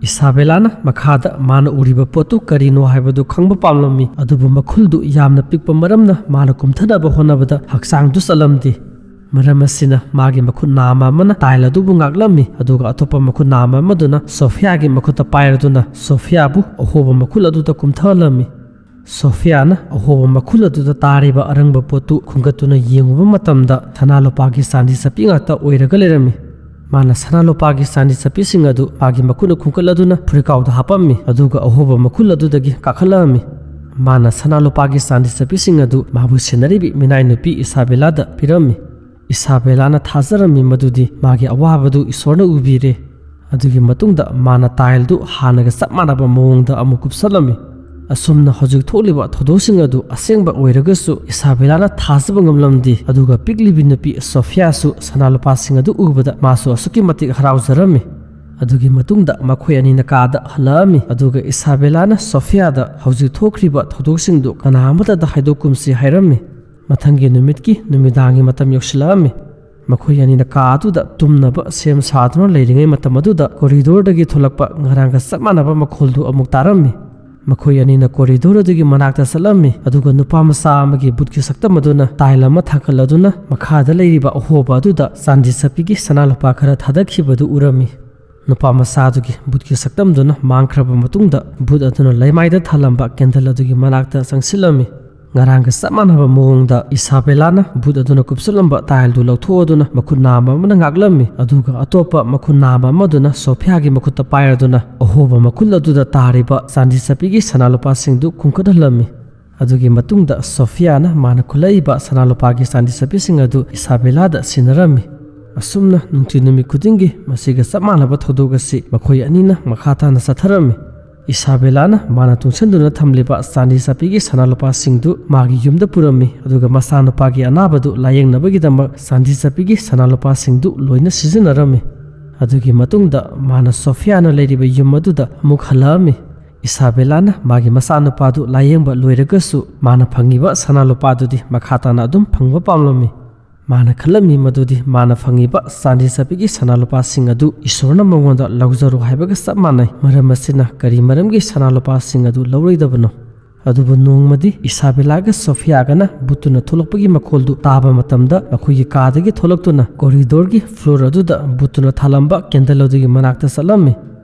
ꯏꯁꯥꯕꯦꯂꯥꯅ ꯃꯈꯥꯗ ꯃꯥꯅ ꯎꯔꯤꯕ ꯄꯣꯠꯇꯨ ꯀꯔꯤꯅꯣ ꯍꯥꯏꯕꯗꯨ ꯈꯪꯕ ꯄꯥꯝꯂꯝꯃꯤ, ꯑꯗꯨꯕꯨ ꯃꯈꯨꯜꯗꯨ ꯌꯥꯝꯅ ꯄꯤꯛꯄ ꯃꯔꯝꯅ ꯃꯥꯅ ꯀꯨꯝꯊꯅꯕ ꯍꯣꯠꯅꯕꯗ ꯍꯛꯆꯥꯡꯗꯨ ꯆꯠꯂꯝꯗꯦ꯫ ꯃꯔꯝ ꯑꯁꯤꯅ ꯃꯥꯒꯤ ꯃꯈꯨꯠ ꯅꯥꯝꯃ ꯑꯃꯅ ꯇꯥꯏꯜ ꯑꯗꯨꯕꯨ ꯉꯥꯛꯂꯝꯃꯤ, ꯑꯗꯨꯒ ꯑꯇꯣꯞꯄ ꯃꯈꯨꯠ ꯅꯥꯝꯃ ꯑꯃꯗꯨꯅ ꯁꯣꯐꯤꯌꯥꯒꯤ ꯃꯈꯨꯠꯇ ꯄꯥꯏꯔꯗꯨꯅ ꯁꯣꯐꯤꯌꯥꯕꯨ ꯑꯍꯣꯕ ꯃꯈꯨꯜ ꯑꯗꯨꯗ ꯀꯨꯝꯊꯍꯜꯂꯝꯃꯤ꯫ ꯁꯣꯐꯤꯌꯥꯅ ꯑꯍꯣꯕ ꯃꯈꯨꯜ ꯑꯗꯨꯗ ꯇꯥꯔꯤꯕ ꯑꯔꯪꯕ ꯄꯣꯠꯇꯨ ꯈꯨꯟꯒꯠꯇꯨꯅ ꯌꯦꯡꯉꯨꯕ ꯃꯇꯝꯗ, ꯁꯅꯥ ꯂꯨꯄꯥꯒꯤ ꯆꯥꯟꯗꯤ ꯆꯠꯄꯤ ꯉꯥꯛꯇ ꯑꯣꯏꯔꯒ ꯂꯩꯔꯝꯃꯤ꯫ ꯃꯥꯅ ꯁꯅꯥ ꯂꯨꯄꯥꯒꯤ ꯆꯥꯟꯗꯤ ꯆꯠꯄꯤꯁꯤꯡ ꯑꯗꯨ ꯃꯥꯒꯤ ꯃꯈꯨꯠꯅ ꯈꯨꯟꯒꯠꯂꯗꯨꯅ ꯐꯨꯔꯤꯀꯥꯎꯗ ꯍꯥꯞꯄꯝꯃꯤ, ꯑꯗꯨꯒ ꯑꯍꯣꯕ ꯃꯈꯨꯜ ꯑꯗꯨꯗꯒꯤ ꯀꯥꯈꯠꯂꯛꯑꯝꯃꯤ꯫ ꯃꯥꯅ ꯁꯅꯥ ꯂꯨꯄꯥꯒꯤ ꯆꯥꯟꯗꯤ ꯆꯠꯄꯤꯁꯤꯡ ꯑꯗꯨ ꯃꯥꯕꯨ ꯁꯦꯟꯅꯔꯤꯕꯤ ꯃꯤꯅꯥꯏ ꯅꯨꯄꯤ ꯏꯁꯥꯕꯦꯂꯥꯗ ꯄꯤꯔꯝꯃꯤ꯫ ꯏꯁꯥꯕꯦꯂꯥꯅ ꯊꯥꯖꯔꯝꯃꯤ ꯃꯗꯨꯗꯤ ꯃꯥꯒꯤ ꯑꯋꯥꯕꯗꯨ ꯏꯁꯣꯔꯅ ꯎꯕꯤꯔꯦ꯫ ꯑꯗꯨꯒꯤ ꯃꯇꯨꯡꯗ ꯃꯥꯅ ꯇꯥꯏꯜꯗꯨ ꯍꯥꯟꯅꯒ ꯆꯞ ꯃꯥꯟꯅꯕ ꯃꯑꯣꯡꯗ ꯑꯃꯨꯛ ꯀꯨꯞꯁꯜꯂꯝꯃꯤ꯫ ꯑꯁꯨꯝꯅ ꯍꯧꯖꯤꯛ ꯊꯣꯛꯂꯤꯕ ꯊꯧꯗꯣꯛꯁꯤꯡ ꯑꯗꯨ ꯑꯁꯦꯡꯕ ꯑꯣꯏꯔꯒꯁꯨ, ꯏꯁꯥꯕꯦꯂꯥꯅ ꯊꯥꯖꯕ ꯉꯝꯂꯝꯗꯦ꯫ ꯑꯗꯨꯒ ꯄꯤꯛꯂꯤꯕꯤ ꯅꯨꯄꯤ ꯁꯣꯐꯤꯌꯥꯁꯨ ꯁꯅꯥ ꯂꯨꯄꯥꯁꯤꯡ ꯑꯗꯨ ꯎꯕꯗ ꯃꯥꯁꯨ ꯑꯁꯨꯛꯀꯤ ꯃꯇꯤꯛ ꯍꯔꯥꯎꯖꯔꯝꯃꯤ꯫ ꯑꯗꯨꯒꯤ ꯃꯇꯨꯡꯗ ꯃꯈꯣꯏ ꯑꯅꯤꯅ ꯀꯥꯗ ꯍꯜꯂꯛꯑꯝꯃꯤ, ꯑꯗꯨꯒ ꯏꯁꯥꯕꯦꯂꯥꯅ ꯁꯣꯐꯤꯌꯥꯗ ꯍꯧꯖꯤꯛ ꯊꯣꯛꯈ꯭ꯔꯤꯕ ꯊꯧꯗꯣꯛꯁꯤꯡꯗꯨ ꯀꯅꯥ ꯑꯃꯠꯇꯗ ꯍꯥꯏꯗꯣꯛꯀꯨꯝꯁꯤ ꯍꯥꯏꯔꯝꯃꯤ꯫ ꯃꯊꯪꯒꯤ ꯅꯨꯃꯤꯠꯀꯤ ꯅꯨꯃꯤꯗꯥꯡꯒꯤ ꯃꯇꯝ ꯌꯧꯁꯤꯜꯂꯛꯑꯝꯃꯤ꯫ ꯃꯈꯣꯏ ꯑꯅꯤꯅ ꯀꯥ ꯑꯗꯨꯗ ꯇꯨꯝꯅꯕ ꯁꯦꯝ ꯁꯥꯗꯨꯅ ꯂꯩꯔꯤꯉꯩ ꯃꯇꯝ ꯑꯗꯨꯗ ꯀꯣꯔꯤꯗꯣꯔꯗꯒꯤ ꯊꯣꯛꯂꯛꯄ ꯉꯔꯥꯡꯒ ꯆꯞ ꯃꯥꯟꯅꯕ ꯃꯈꯣꯜꯗꯨ ꯑꯃꯨꯛ ꯇꯥꯔꯝꯃꯤ꯫ ꯃꯈꯣꯏ ꯑꯅꯤꯅ ꯀꯣꯔꯤꯗꯣꯔ ꯑꯗꯨꯒꯤ ꯃꯅꯥꯛꯇ ꯆꯠꯂꯝꯃꯤ, ꯑꯗꯨꯒ ꯅꯨꯄꯥ ꯃꯆꯥ ꯑꯃꯒꯤ ꯕꯨꯠꯀꯤ ꯁꯛꯇꯝ ꯑꯗꯨꯅ ꯇꯥꯏꯜ ꯑꯃ ꯊꯥꯡꯒꯠꯂꯗꯨꯅ ꯃꯈꯥꯗ ꯂꯩꯔꯤꯕ ꯑꯍꯣꯕ ꯑꯗꯨꯗ ꯆꯥꯟꯗꯤ ꯆꯠꯄꯤꯒꯤ ꯁꯅꯥ ꯂꯨꯄꯥ ꯈꯔ ꯊꯥꯗꯈꯤꯕꯗꯨ ꯎꯔꯝꯃꯤ꯫ ꯅꯨꯄꯥ ꯃꯆꯥ ꯑꯗꯨꯒꯤ ꯕꯨꯠꯀꯤ ꯁꯛꯇꯝꯗꯨꯅ ꯃꯥꯡꯈ꯭ꯔꯕ ꯃꯇꯨꯡꯗ, ꯕꯨꯠ ꯑꯗꯨꯅ ꯂꯩꯃꯥꯏꯗ ꯊꯥꯜꯂꯝꯕ ꯀꯦꯟꯗꯜ ꯑꯗꯨꯒꯤ ꯃꯅꯥꯛꯇ ꯆꯪꯁꯤꯜꯂꯝꯃꯤ꯫ ꯉꯔꯥꯡꯒ ꯆꯞ ꯃꯥꯟꯅꯕ ꯃꯑꯣꯡꯗ ꯏꯁꯥꯕꯦꯂꯥꯅ ꯕꯨꯠ ꯑꯗꯨꯅ ꯀꯨꯞꯁꯤꯜꯂꯝꯕ ꯇꯥꯏꯜꯗꯨ ꯂꯧꯊꯣꯛꯑꯗꯨꯅ ꯃꯈꯨꯠ ꯅꯥꯝꯃ ꯑꯃꯅ ꯉꯥꯛꯂꯝꯃꯤ, ꯑꯗꯨꯒ ꯑꯇꯣꯞꯄ ꯃꯈꯨꯠ ꯅꯥꯝꯃ ꯑꯃꯗꯨꯅ ꯁꯣꯐꯤꯌꯥꯒꯤ ꯃꯈꯨꯠꯇ ꯄꯥꯏꯔꯗꯨꯅ ꯑꯍꯣꯕ ꯃꯈꯨꯜ ꯑꯗꯨꯗ ꯇꯥꯔꯤꯕ ꯆꯥꯟꯗꯤ ꯆꯠꯄꯤꯒꯤ ꯁꯅꯥ ꯂꯨꯄꯥꯁꯤꯡꯗꯨ ꯈꯨꯟꯒꯠꯍꯜꯂꯝꯃꯤ꯫ ꯑꯗꯨꯒꯤ ꯃꯇꯨꯡꯗ ꯁꯣꯐꯤꯌꯥꯅ ꯃꯥꯅ ꯈꯨꯠꯂꯛꯏꯕ ꯁꯅꯥ ꯂꯨꯄꯥꯒꯤ ꯆꯥꯟꯗꯤ ꯆꯠꯄꯤꯁꯤꯡ ꯑꯗꯨ ꯏꯁꯥꯕꯦꯂꯥꯗ ꯁꯤꯟꯅꯔꯝꯃꯤ꯫ ꯑꯁꯨꯝꯅ ꯅꯨꯡꯇꯤ ꯅꯨꯃꯤꯠ ꯈꯨꯗꯤꯡꯒꯤ ꯃꯁꯤꯒ ꯆꯞ ꯃꯥꯟꯅꯕ ꯊꯧꯗꯣꯛ ꯑꯁꯤ ꯃꯈꯣꯏ ꯑꯅꯤꯅ ꯃꯈꯥ ꯇꯥꯅ ꯆꯠꯊꯔꯝꯃꯤ꯫ ꯏꯁꯥꯕꯦꯂꯥꯅ ꯃꯥꯅ ꯇꯨꯡꯁꯤꯟꯗꯨꯅ ꯊꯝꯂꯤꯕ ꯆꯥꯟꯗꯤ ꯆꯠꯄꯤꯒꯤ ꯁꯅꯥ ꯂꯨꯄꯥꯁꯤꯡꯗꯨ ꯃꯥꯒꯤ ꯌꯨꯝꯗ ꯄꯨꯔꯝꯃꯤ, ꯑꯗꯨꯒ ꯃꯆꯥꯅꯨꯄꯥꯒꯤ ꯑꯅꯥꯕꯗꯨ ꯂꯥꯌꯦꯡꯅꯕꯒꯤꯗꯃꯛ ꯆꯥꯟꯗꯤ ꯆꯠꯄꯤꯒꯤ ꯁꯅꯥ ꯂꯨꯄꯥꯁꯤꯡꯗꯨ ꯂꯣꯏꯅ ꯁꯤꯖꯤꯟꯅꯔꯝꯃꯤ꯫ ꯑꯗꯨꯒꯤ ꯃꯇꯨꯡꯗ ꯃꯥꯅ ꯁꯣꯐꯤꯌꯥꯅ ꯂꯩꯔꯤꯕ ꯌꯨꯝ ꯑꯗꯨꯗ ꯑꯃꯨꯛ ꯍꯜꯂꯛꯑꯝꯃꯤ꯫ ꯏꯁꯥꯕꯦꯂꯥꯅ ꯃꯥꯒꯤ ꯃꯆꯥꯅꯨꯄꯥꯗꯨ ꯂꯥꯌꯦꯡꯕ ꯂꯣꯏꯔꯒꯁꯨ, ꯃꯥꯅ ꯐꯪꯉꯤꯕ ꯁꯅꯥ ꯂꯨꯄꯥꯗꯨꯗꯤ ꯃꯈꯥ ꯇꯥꯅ ꯑꯗꯨꯝ ꯐꯪꯕ ꯄꯥꯝꯂꯝꯃꯤ꯫ ꯃꯥꯅ ꯈꯜꯂꯝꯃꯤ ꯃꯗꯨꯗꯤ ꯃꯥꯅ ꯐꯪꯉꯤꯕ ꯆꯥꯟꯗꯤ ꯆꯠꯄꯤꯒꯤ ꯁꯅꯥ ꯂꯨꯄꯥꯁꯤꯡ ꯑꯗꯨ ꯏꯁꯣꯔꯅ ꯃꯉꯣꯟꯗ ꯂꯧꯖꯔꯣ ꯍꯥꯏꯕꯒ ꯆꯞ ꯃꯥꯟꯅꯩ꯫ ꯃꯔꯝ ꯑꯁꯤꯅ ꯀꯔꯤ ꯃꯔꯝꯒꯤ ꯁꯅꯥ ꯂꯨꯄꯥꯁꯤꯡ ꯑꯗꯨ ꯂꯧꯔꯣꯏꯗꯕꯅꯣ? ꯑꯗꯨꯕꯨ ꯅꯣꯡꯃꯗꯤ ꯏꯁꯥꯕꯦꯂꯥꯒ ꯁꯣꯐꯤꯌꯥꯒꯅ ꯕꯨꯠꯇꯨꯅ ꯊꯣꯛꯂꯛꯄꯒꯤ ꯃꯈꯣꯜꯗꯨ ꯇꯥꯕ ꯃꯇꯝꯗ, ꯃꯈꯣꯏꯒꯤ ꯀꯥꯗꯒꯤ ꯊꯣꯛꯂꯛꯇꯨꯅ ꯀꯣꯔꯤꯗꯣꯔꯒꯤ ꯐ꯭ꯂꯣꯔ ꯑꯗꯨꯗ ꯕꯨꯠꯇꯨꯅ ꯊꯥꯜꯂꯝꯕ ꯀꯦꯟꯗꯜ ꯑꯗꯨꯒꯤ ꯃꯅꯥꯛꯇ ꯆꯠꯂꯝꯃꯤ꯫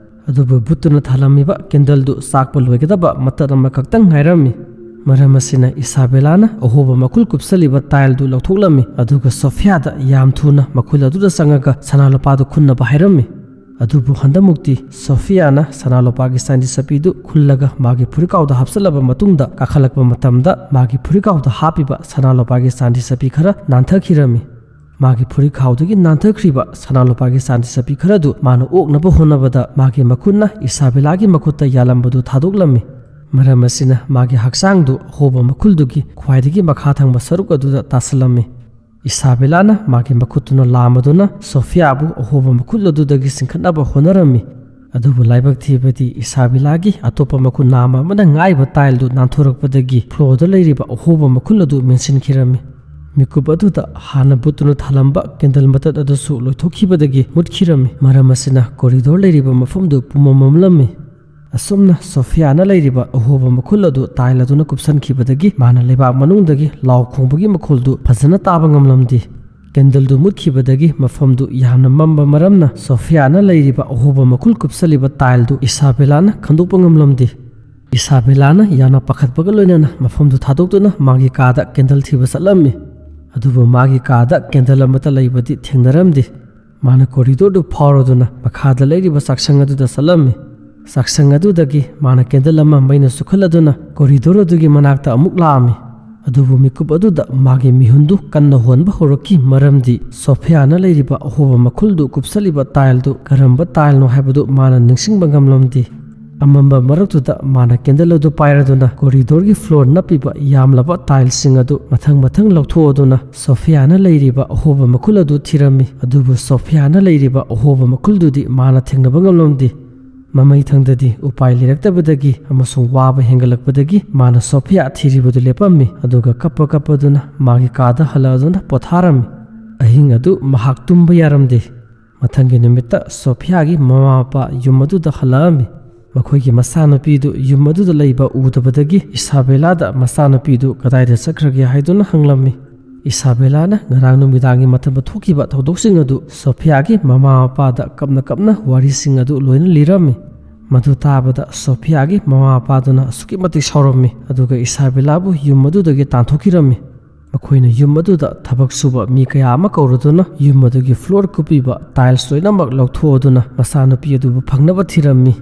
ꯑꯗꯨꯕꯨ ꯕꯨꯠꯇꯨꯅ ꯊꯥꯜꯂꯝꯃꯤꯕ ꯀꯦꯟꯗꯜꯗꯨ ꯆꯥꯛꯄ ꯂꯣꯏꯒꯗꯕ ꯃꯇꯠ ꯑꯃꯈꯛꯇꯪ ꯉꯥꯏꯔꯝꯃꯤ꯫ ꯃꯔꯝ ꯑꯁꯤꯅ ꯏꯁꯥꯕꯦꯂꯥꯅ ꯑꯍꯣꯕ ꯃꯈꯨꯜ ꯀꯨꯞꯁꯜꯂꯤꯕ ꯇꯥꯏꯜꯗꯨ ꯂꯧꯊꯣꯛꯂꯝꯃꯤ, ꯑꯗꯨꯒ ꯁꯣꯐꯤꯌꯥꯗ ꯌꯥꯝ ꯊꯨꯅ ꯃꯈꯨꯜ ꯑꯗꯨꯗ ꯆꯪꯉꯒ ꯁꯅꯥ ꯂꯨꯄꯥꯗꯨ ꯈꯨꯟꯅꯕ ꯍꯥꯏꯔꯝꯃꯤ꯫ ꯑꯗꯨꯕꯨ ꯍꯟꯗꯛꯃꯨꯛꯇꯤ ꯁꯣꯐꯤꯌꯥꯅ ꯁꯅꯥ ꯂꯨꯄꯥꯒꯤ ꯆꯥꯟꯗꯤ ꯆꯠꯄꯤꯗꯨ ꯈꯨꯜꯂꯒ ꯃꯥꯒꯤ ꯐꯨꯔꯤꯠꯀꯥꯎꯗ ꯍꯥꯞꯆꯜꯂꯕ ꯃꯇꯨꯡꯗ, ꯀꯥꯈꯠꯂꯛꯄ ꯃꯇꯝꯗ ꯃꯥꯒꯤ ꯐꯨꯔꯤꯠꯀꯥꯎꯗ ꯍꯥꯞꯄꯤꯕ ꯁꯅꯥ ꯂꯨꯄꯥꯒꯤ ꯆꯥꯟꯗꯤ ꯆꯠꯄꯤ ꯈꯔ ꯅꯥꯟꯊꯈꯤꯔꯝꯃꯤ꯫ ꯃꯥꯒꯤ ꯐꯨꯔꯤꯠꯈꯥꯎꯗꯒꯤ ꯅꯥꯟꯊꯈ꯭ꯔꯤꯕ ꯁꯅꯥ ꯂꯨꯄꯥꯒꯤ ꯆꯥꯟꯗꯤ ꯆꯠꯄꯤ ꯈꯔꯗꯨ ꯃꯥꯅ ꯑꯣꯛꯅꯕ ꯍꯣꯠꯅꯕꯗ, ꯃꯥꯒꯤ ꯃꯈꯨꯠꯅ ꯏꯁꯥꯕꯦꯂꯥꯒꯤ ꯃꯈꯨꯠꯇ ꯌꯥꯜꯂꯝꯕꯗꯨ ꯊꯥꯗꯣꯛꯂꯝꯃꯤ꯫ ꯃꯔꯝ ꯑꯁꯤꯅ ꯃꯥꯒꯤ ꯍꯛꯆꯥꯡꯗꯨ ꯑꯍꯣꯕ ꯃꯈꯨꯜꯗꯨꯒꯤ ꯈ꯭ꯋꯥꯏꯗꯒꯤ ꯃꯈꯥ ꯊꯪꯕ ꯁꯔꯨꯛ ꯑꯗꯨꯗ ꯇꯥꯁꯤꯜꯂꯝꯃꯤ꯫ ꯏꯁꯥꯕꯦꯂꯥꯅ ꯃꯥꯒꯤ ꯃꯈꯨꯠꯇꯨꯅ ꯂꯥꯝꯕꯗꯨꯅ ꯁꯣꯐꯤꯌꯥꯕꯨ ꯑꯍꯣꯕ ꯃꯈꯨꯜ ꯑꯗꯨꯗꯒꯤ ꯆꯤꯡꯈꯠꯅꯕ ꯍꯣꯠꯅꯔꯝꯃꯤ꯫ ꯑꯗꯨꯕꯨ ꯂꯥꯏꯕꯛ ꯊꯤꯕꯗꯤ, ꯏꯁꯥꯕꯦꯂꯥꯒꯤ ꯑꯇꯣꯞꯄ ꯃꯈꯨꯠ ꯅꯥꯝꯃ ꯑꯃꯅ ꯉꯥꯛꯏꯕ ꯇꯥꯏꯜꯗꯨ ꯅꯥꯟꯊꯣꯔꯛꯄꯗꯒꯤ ꯐ꯭ꯂꯣꯔꯗ ꯂꯩꯔꯤꯕ ꯑꯍꯣꯕ ꯃꯈꯨꯜ ꯑꯗꯨ ꯃꯦꯟꯁꯤꯟꯈꯤꯔꯝꯃꯤ꯫ ꯃꯤꯀꯨꯞ ꯑꯗꯨꯗ ꯍꯥꯟꯅ ꯕꯨꯠꯇꯨꯅ ꯊꯥꯜꯂꯝꯕ ꯀꯦꯟꯗꯜ ꯃꯇꯠ ꯑꯗꯨꯁꯨ ꯂꯣꯏꯊꯣꯛꯈꯤꯕꯗꯒꯤ ꯃꯨꯠꯈꯤꯔꯝꯃꯤ꯫ ꯃꯔꯝ ꯑꯁꯤꯅ ꯀꯣꯔꯤꯗꯣꯔ ꯂꯩꯔꯤꯕ ꯃꯐꯝꯗꯨ ꯄꯨꯝꯃꯝ ꯃꯝꯂꯝꯃꯤ꯫ ꯑꯁꯨꯝꯅ ꯁꯣꯐꯤꯌꯥꯅ ꯂꯩꯔꯤꯕ ꯑꯍꯣꯕ ꯃꯈꯨꯜ ꯑꯗꯨ ꯇꯥꯏꯜ ꯑꯗꯨꯅ ꯀꯨꯞꯁꯟꯈꯤꯕꯗꯒꯤ ꯃꯥꯅ ꯂꯩꯕꯥꯛ ꯃꯅꯨꯡꯗꯒꯤ ꯂꯥꯎ ꯈꯣꯡꯕꯒꯤ ꯃꯈꯣꯜꯗꯨ ꯐꯖꯅ ꯇꯥꯕ ꯉꯝꯂꯝꯗꯦ꯫ ꯀꯦꯟꯗꯜꯗꯨ ꯃꯨꯠꯈꯤꯕꯗꯒꯤ ꯃꯐꯝꯗꯨ ꯌꯥꯝꯅ ꯃꯝꯕ ꯃꯔꯝꯅ ꯁꯣꯐꯤꯌꯥꯅ ꯂꯩꯔꯤꯕ ꯑꯍꯣꯕ ꯃꯈꯨꯜ ꯀꯨꯞꯁꯜꯂꯤꯕ ꯇꯥꯏꯜꯗꯨ ꯏꯁꯥꯕꯦꯂꯥꯅ ꯈꯪꯗꯣꯛꯄ ꯉꯝꯂꯝꯗꯦ꯫ ꯏꯁꯥꯕꯦꯂꯥꯅ ꯌꯥꯝꯅ ꯄꯥꯈꯠꯄꯒ ꯂꯣꯏꯅꯅ ꯃꯐꯝꯗꯨ ꯊꯥꯗꯣꯛꯇꯨꯅ ꯃꯥꯒꯤ ꯀꯥꯗ ꯀꯦꯟꯗꯜ ꯊꯤꯕ ꯆꯠꯂꯝꯃꯤ꯫ ꯑꯗꯨꯕꯨ ꯃꯥꯒꯤ ꯀꯥꯗ ꯀꯦꯟꯗꯜ ꯑꯃꯠꯇ ꯂꯩꯕꯗꯤ ꯊꯦꯡꯅꯔꯝꯗꯦ꯫ ꯃꯥꯅ ꯀꯣꯔꯤꯗꯣꯔꯗꯨ ꯐꯥꯎꯔꯗꯨꯅ ꯃꯈꯥꯗ ꯂꯩꯔꯤꯕ ꯆꯥꯛꯁꯪ ꯑꯗꯨꯗ ꯆꯠꯂꯝꯃꯤ꯫ ꯆꯥꯛꯁꯪ ꯑꯗꯨꯗꯒꯤ ꯃꯥꯅ ꯀꯦꯟꯗꯜ ꯑꯃ ꯃꯩꯅ ꯆꯨꯈꯠꯂꯗꯨꯅ ꯀꯣꯔꯤꯗꯣꯔ ꯑꯗꯨꯒꯤ ꯃꯅꯥꯛꯇ ꯑꯃꯨꯛ ꯂꯥꯛꯑꯝꯃꯤ꯫ ꯑꯗꯨꯕꯨ ꯃꯤꯀꯨꯞ ꯑꯗꯨꯗ ꯃꯥꯒꯤ ꯃꯤꯍꯨꯟꯗꯨ ꯀꯟꯅ ꯍꯣꯟꯕ ꯍꯧꯔꯛꯈꯤ, ꯃꯔꯝꯗꯤ ꯁꯣꯐꯤꯌꯥꯅ ꯂꯩꯔꯤꯕ ꯑꯍꯣꯕ ꯃꯈꯨꯜꯗꯨ ꯀꯨꯞꯁꯜꯂꯤꯕ ꯇꯥꯏꯜꯗꯨ ꯀꯔꯝꯕ ꯇꯥꯏꯜꯅꯣ ꯍꯥꯏꯕꯗꯨ ꯃꯥꯅ ꯅꯤꯡꯁꯤꯡꯕ ꯉꯝꯂꯝꯗꯦ꯫ ꯑꯃꯝꯕ ꯃꯔꯛꯇꯨꯗ ꯃꯥꯅ ꯀꯦꯟꯗꯜ ꯑꯗꯨ ꯄꯥꯏꯔꯗꯨꯅ ꯀꯣꯔꯤꯗꯣꯔꯒꯤ ꯐ꯭ꯂꯣꯔ ꯅꯞꯄꯤꯕ ꯌꯥꯝꯂꯕ ꯇꯥꯏꯜꯁꯤꯡ ꯑꯗꯨ ꯃꯊꯪ ꯃꯊꯪ ꯂꯧꯊꯣꯛꯑꯗꯨꯅ ꯁꯣꯐꯤꯌꯥꯅ ꯂꯩꯔꯤꯕ ꯑꯍꯣꯕ ꯃꯈꯨꯜ ꯑꯗꯨ ꯊꯤꯔꯝꯃꯤ꯫ ꯑꯗꯨꯕꯨ ꯁꯣꯐꯤꯌꯥꯅ ꯂꯩꯔꯤꯕ ꯑꯍꯣꯕ ꯃꯈꯨꯜꯗꯨꯗꯤ ꯃꯥꯅ ꯊꯦꯡꯅꯕ ꯉꯝꯂꯝꯗꯦ꯫ ꯃꯃꯩꯊꯪꯗꯗꯤ ꯎꯄꯥꯏ ꯂꯩꯔꯛꯇꯕꯗꯒꯤ ꯑꯃꯁꯨꯡ ꯋꯥꯕ ꯍꯦꯟꯒꯠꯂꯛꯄꯗꯒꯤ ꯃꯥꯅ ꯁꯣꯐꯤꯌꯥ ꯊꯤꯔꯤꯕꯗꯨ ꯂꯦꯞꯄꯝꯃꯤ, ꯑꯗꯨꯒ ꯀꯞꯄ ꯀꯞꯄꯗꯨꯅ ꯃꯥꯒꯤ ꯀꯥꯗ ꯍꯜꯂꯛꯑꯗꯨꯅ ꯄꯣꯊꯥꯔꯝꯃꯤ꯫ ꯑꯍꯤꯡ ꯑꯗꯨ ꯃꯍꯥꯛ ꯇꯨꯝꯕ ꯌꯥꯔꯝꯗꯦ꯫ ꯃꯊꯪꯒꯤ ꯅꯨꯃꯤꯠꯇ ꯁꯣꯐꯤꯌꯥꯒꯤ ꯃꯃꯥ ꯃꯄꯥ ꯌꯨꯝ ꯑꯗꯨꯗ ꯍꯜꯂꯛꯑꯝꯃꯤ꯫ ꯃꯈꯣꯏꯒꯤ ꯃꯆꯥꯅꯨꯄꯤꯗꯨ ꯌꯨꯝ ꯑꯗꯨꯗ ꯂꯩꯕ ꯎꯗꯕꯗꯒꯤ ꯏꯁꯥꯕꯦꯂꯥꯗ ꯃꯆꯥꯅꯨꯄꯤꯗꯨ ꯀꯗꯥꯏꯗ ꯆꯠꯈ꯭ꯔꯒꯦ ꯍꯥꯏꯗꯨꯅ ꯍꯪꯂꯝꯃꯤ꯫ ꯏꯁꯥꯕꯦꯂꯥꯅ ꯉꯔꯥꯡ ꯅꯨꯃꯤꯗꯥꯡꯒꯤ ꯃꯇꯝꯗ ꯊꯣꯛꯈꯤꯕ ꯊꯧꯗꯣꯛꯁꯤꯡ ꯑꯗꯨ ꯁꯣꯐꯤꯌꯥꯒꯤ ꯃꯃꯥ ꯃꯄꯥꯗ ꯀꯞꯅ ꯀꯞꯅ ꯋꯥꯔꯤꯁꯤꯡ ꯑꯗꯨ ꯂꯣꯏꯅ ꯂꯤꯔꯝꯃꯤ꯫ ꯃꯗꯨ ꯇꯥꯕꯗ ꯁꯣꯐꯤꯌꯥꯒꯤ ꯃꯃꯥ ꯃꯄꯥꯗꯨꯅ ꯑꯁꯨꯛꯀꯤ ꯃꯇꯤꯛ ꯁꯥꯎꯔꯝꯃꯤ, ꯑꯗꯨꯒ ꯏꯁꯥꯕꯦꯂꯥꯕꯨ ꯌꯨꯝ ꯑꯗꯨꯗꯒꯤ ꯇꯥꯟꯊꯣꯛꯈꯤꯔꯝꯃꯤ꯫ ꯃꯈꯣꯏꯅ ꯌꯨꯝ ꯑꯗꯨꯗ ꯊꯕꯛ ꯁꯨꯕ ꯃꯤ ꯀꯌꯥ ꯑꯃ ꯀꯧꯔꯗꯨꯅ ꯌꯨꯝ ꯑꯗꯨꯒꯤ ꯐ꯭ꯂꯣꯔ ꯀꯨꯞꯄꯤꯕ ꯇꯥꯏꯜꯁ ꯂꯣꯏꯅꯃꯛ ꯂꯧꯊꯣꯛꯑꯗꯨꯅ ꯃꯆꯥꯅꯨꯄꯤ ꯑꯗꯨꯕꯨ ꯐꯪꯅꯕ ꯊꯤꯔꯝꯃꯤ꯫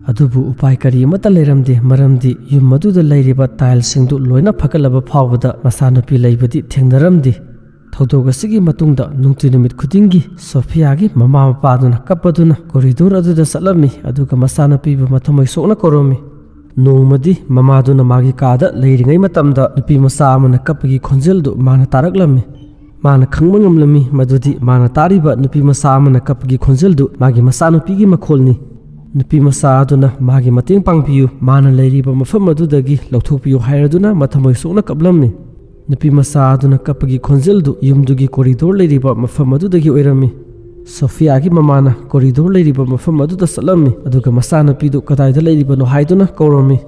ꯑꯗꯨꯕꯨ ꯎꯄꯥꯏ ꯀꯔꯤ ꯑꯃꯠꯇ ꯂꯩꯔꯝꯗꯦ, ꯃꯔꯝꯗꯤ ꯌꯨꯝ ꯑꯗꯨꯗ ꯂꯩꯔꯤꯕ ꯇꯥꯏꯜꯁꯁꯤꯡꯗꯨ ꯂꯣꯏꯅ ꯐꯒꯠꯂꯕ ꯐꯥꯎꯕꯗ ꯃꯆꯥꯅꯨꯄꯤ ꯂꯩꯕꯗꯤ ꯊꯦꯡꯅꯔꯝꯗꯦ꯫ ꯊꯧꯗꯣꯛ ꯑꯁꯤꯒꯤ ꯃꯇꯨꯡꯗ ꯅꯨꯡꯇꯤ ꯅꯨꯃꯤꯠ ꯈꯨꯗꯤꯡꯒꯤ ꯁꯣꯐꯤꯌꯥꯒꯤ ꯃꯃꯥ ꯃꯄꯥꯗꯨꯅ ꯀꯞꯄꯗꯨꯅ ꯀꯣꯔꯤꯗꯣꯔ ꯑꯗꯨꯗ ꯆꯠꯂꯝꯃꯤ, ꯑꯗꯨꯒ ꯃꯆꯥꯅꯨꯄꯤꯕꯨ ꯃꯊꯃꯣꯏ ꯁꯣꯛꯅ ꯀꯧꯔꯝꯃꯤ꯫ ꯅꯣꯡꯃꯗꯤ ꯃꯃꯥꯗꯨꯅ ꯃꯥꯒꯤ ꯀꯥꯗ ꯂꯩꯔꯤꯉꯩ ꯃꯇꯝꯗ ꯅꯨꯄꯤ ꯃꯆꯥ ꯑꯃꯅ ꯀꯞꯄꯒꯤ ꯈꯣꯟꯖꯦꯜꯗꯨ ꯃꯥꯅ ꯇꯥꯔꯛꯂꯝꯃꯤ꯫ ꯃꯥꯅ ꯈꯪꯕ ꯉꯝꯂꯝꯃꯤ ꯃꯗꯨꯗꯤ ꯃꯥꯅ ꯇꯥꯔꯤꯕ ꯅꯨꯄꯤ ꯃꯆꯥ ꯑꯃꯅ ꯀꯞꯄꯒꯤ ꯈꯣꯟꯖꯦꯜꯗꯨ ꯃꯥꯒꯤ ꯃꯆꯥꯅꯨꯄꯤꯒꯤ ꯃꯈꯣꯜꯅꯤ꯫ ꯅꯨꯄꯤ ꯃꯆꯥ ꯑꯗꯨꯅ ꯃꯥꯒꯤ ꯃꯇꯦꯡ ꯄꯥꯡꯕꯤꯌꯨ, ꯃꯥꯅ ꯂꯩꯔꯤꯕ ꯃꯐꯝ ꯑꯗꯨꯗꯒꯤ ꯂꯧꯊꯣꯛꯄꯤꯌꯨ ꯍꯥꯏꯔꯗꯨꯅ ꯃꯊꯃꯣꯏ ꯁꯣꯛꯅ ꯀꯞꯂꯝꯃꯤ꯫ ꯅꯨꯄꯤ ꯃꯆꯥ ꯑꯗꯨꯅ ꯀꯞꯄꯒꯤ ꯈꯣꯟꯖꯦꯜꯗꯨ ꯌꯨꯝꯗꯨꯒꯤ ꯀꯣꯔꯤꯗꯣꯔ ꯂꯩꯔꯤꯕ ꯃꯐꯝ ꯑꯗꯨꯗꯒꯤ ꯑꯣꯏꯔꯝꯃꯤ꯫ ꯁꯣꯐꯤꯌꯥꯒꯤ ꯃꯃꯥꯅ ꯀꯣꯔꯤꯗꯣꯔ ꯂꯩꯔꯤꯕ ꯃꯐꯝ ꯑꯗꯨꯗ ꯆꯠꯂꯝꯃꯤ, ꯑꯗꯨꯒ ꯃꯆꯥꯅꯨꯄꯤꯗꯨ ꯀꯗꯥꯏꯗ ꯂꯩꯔꯤꯕꯅꯣ ꯍꯥꯏꯗꯨꯅ ꯀꯧꯔꯝꯃꯤ꯫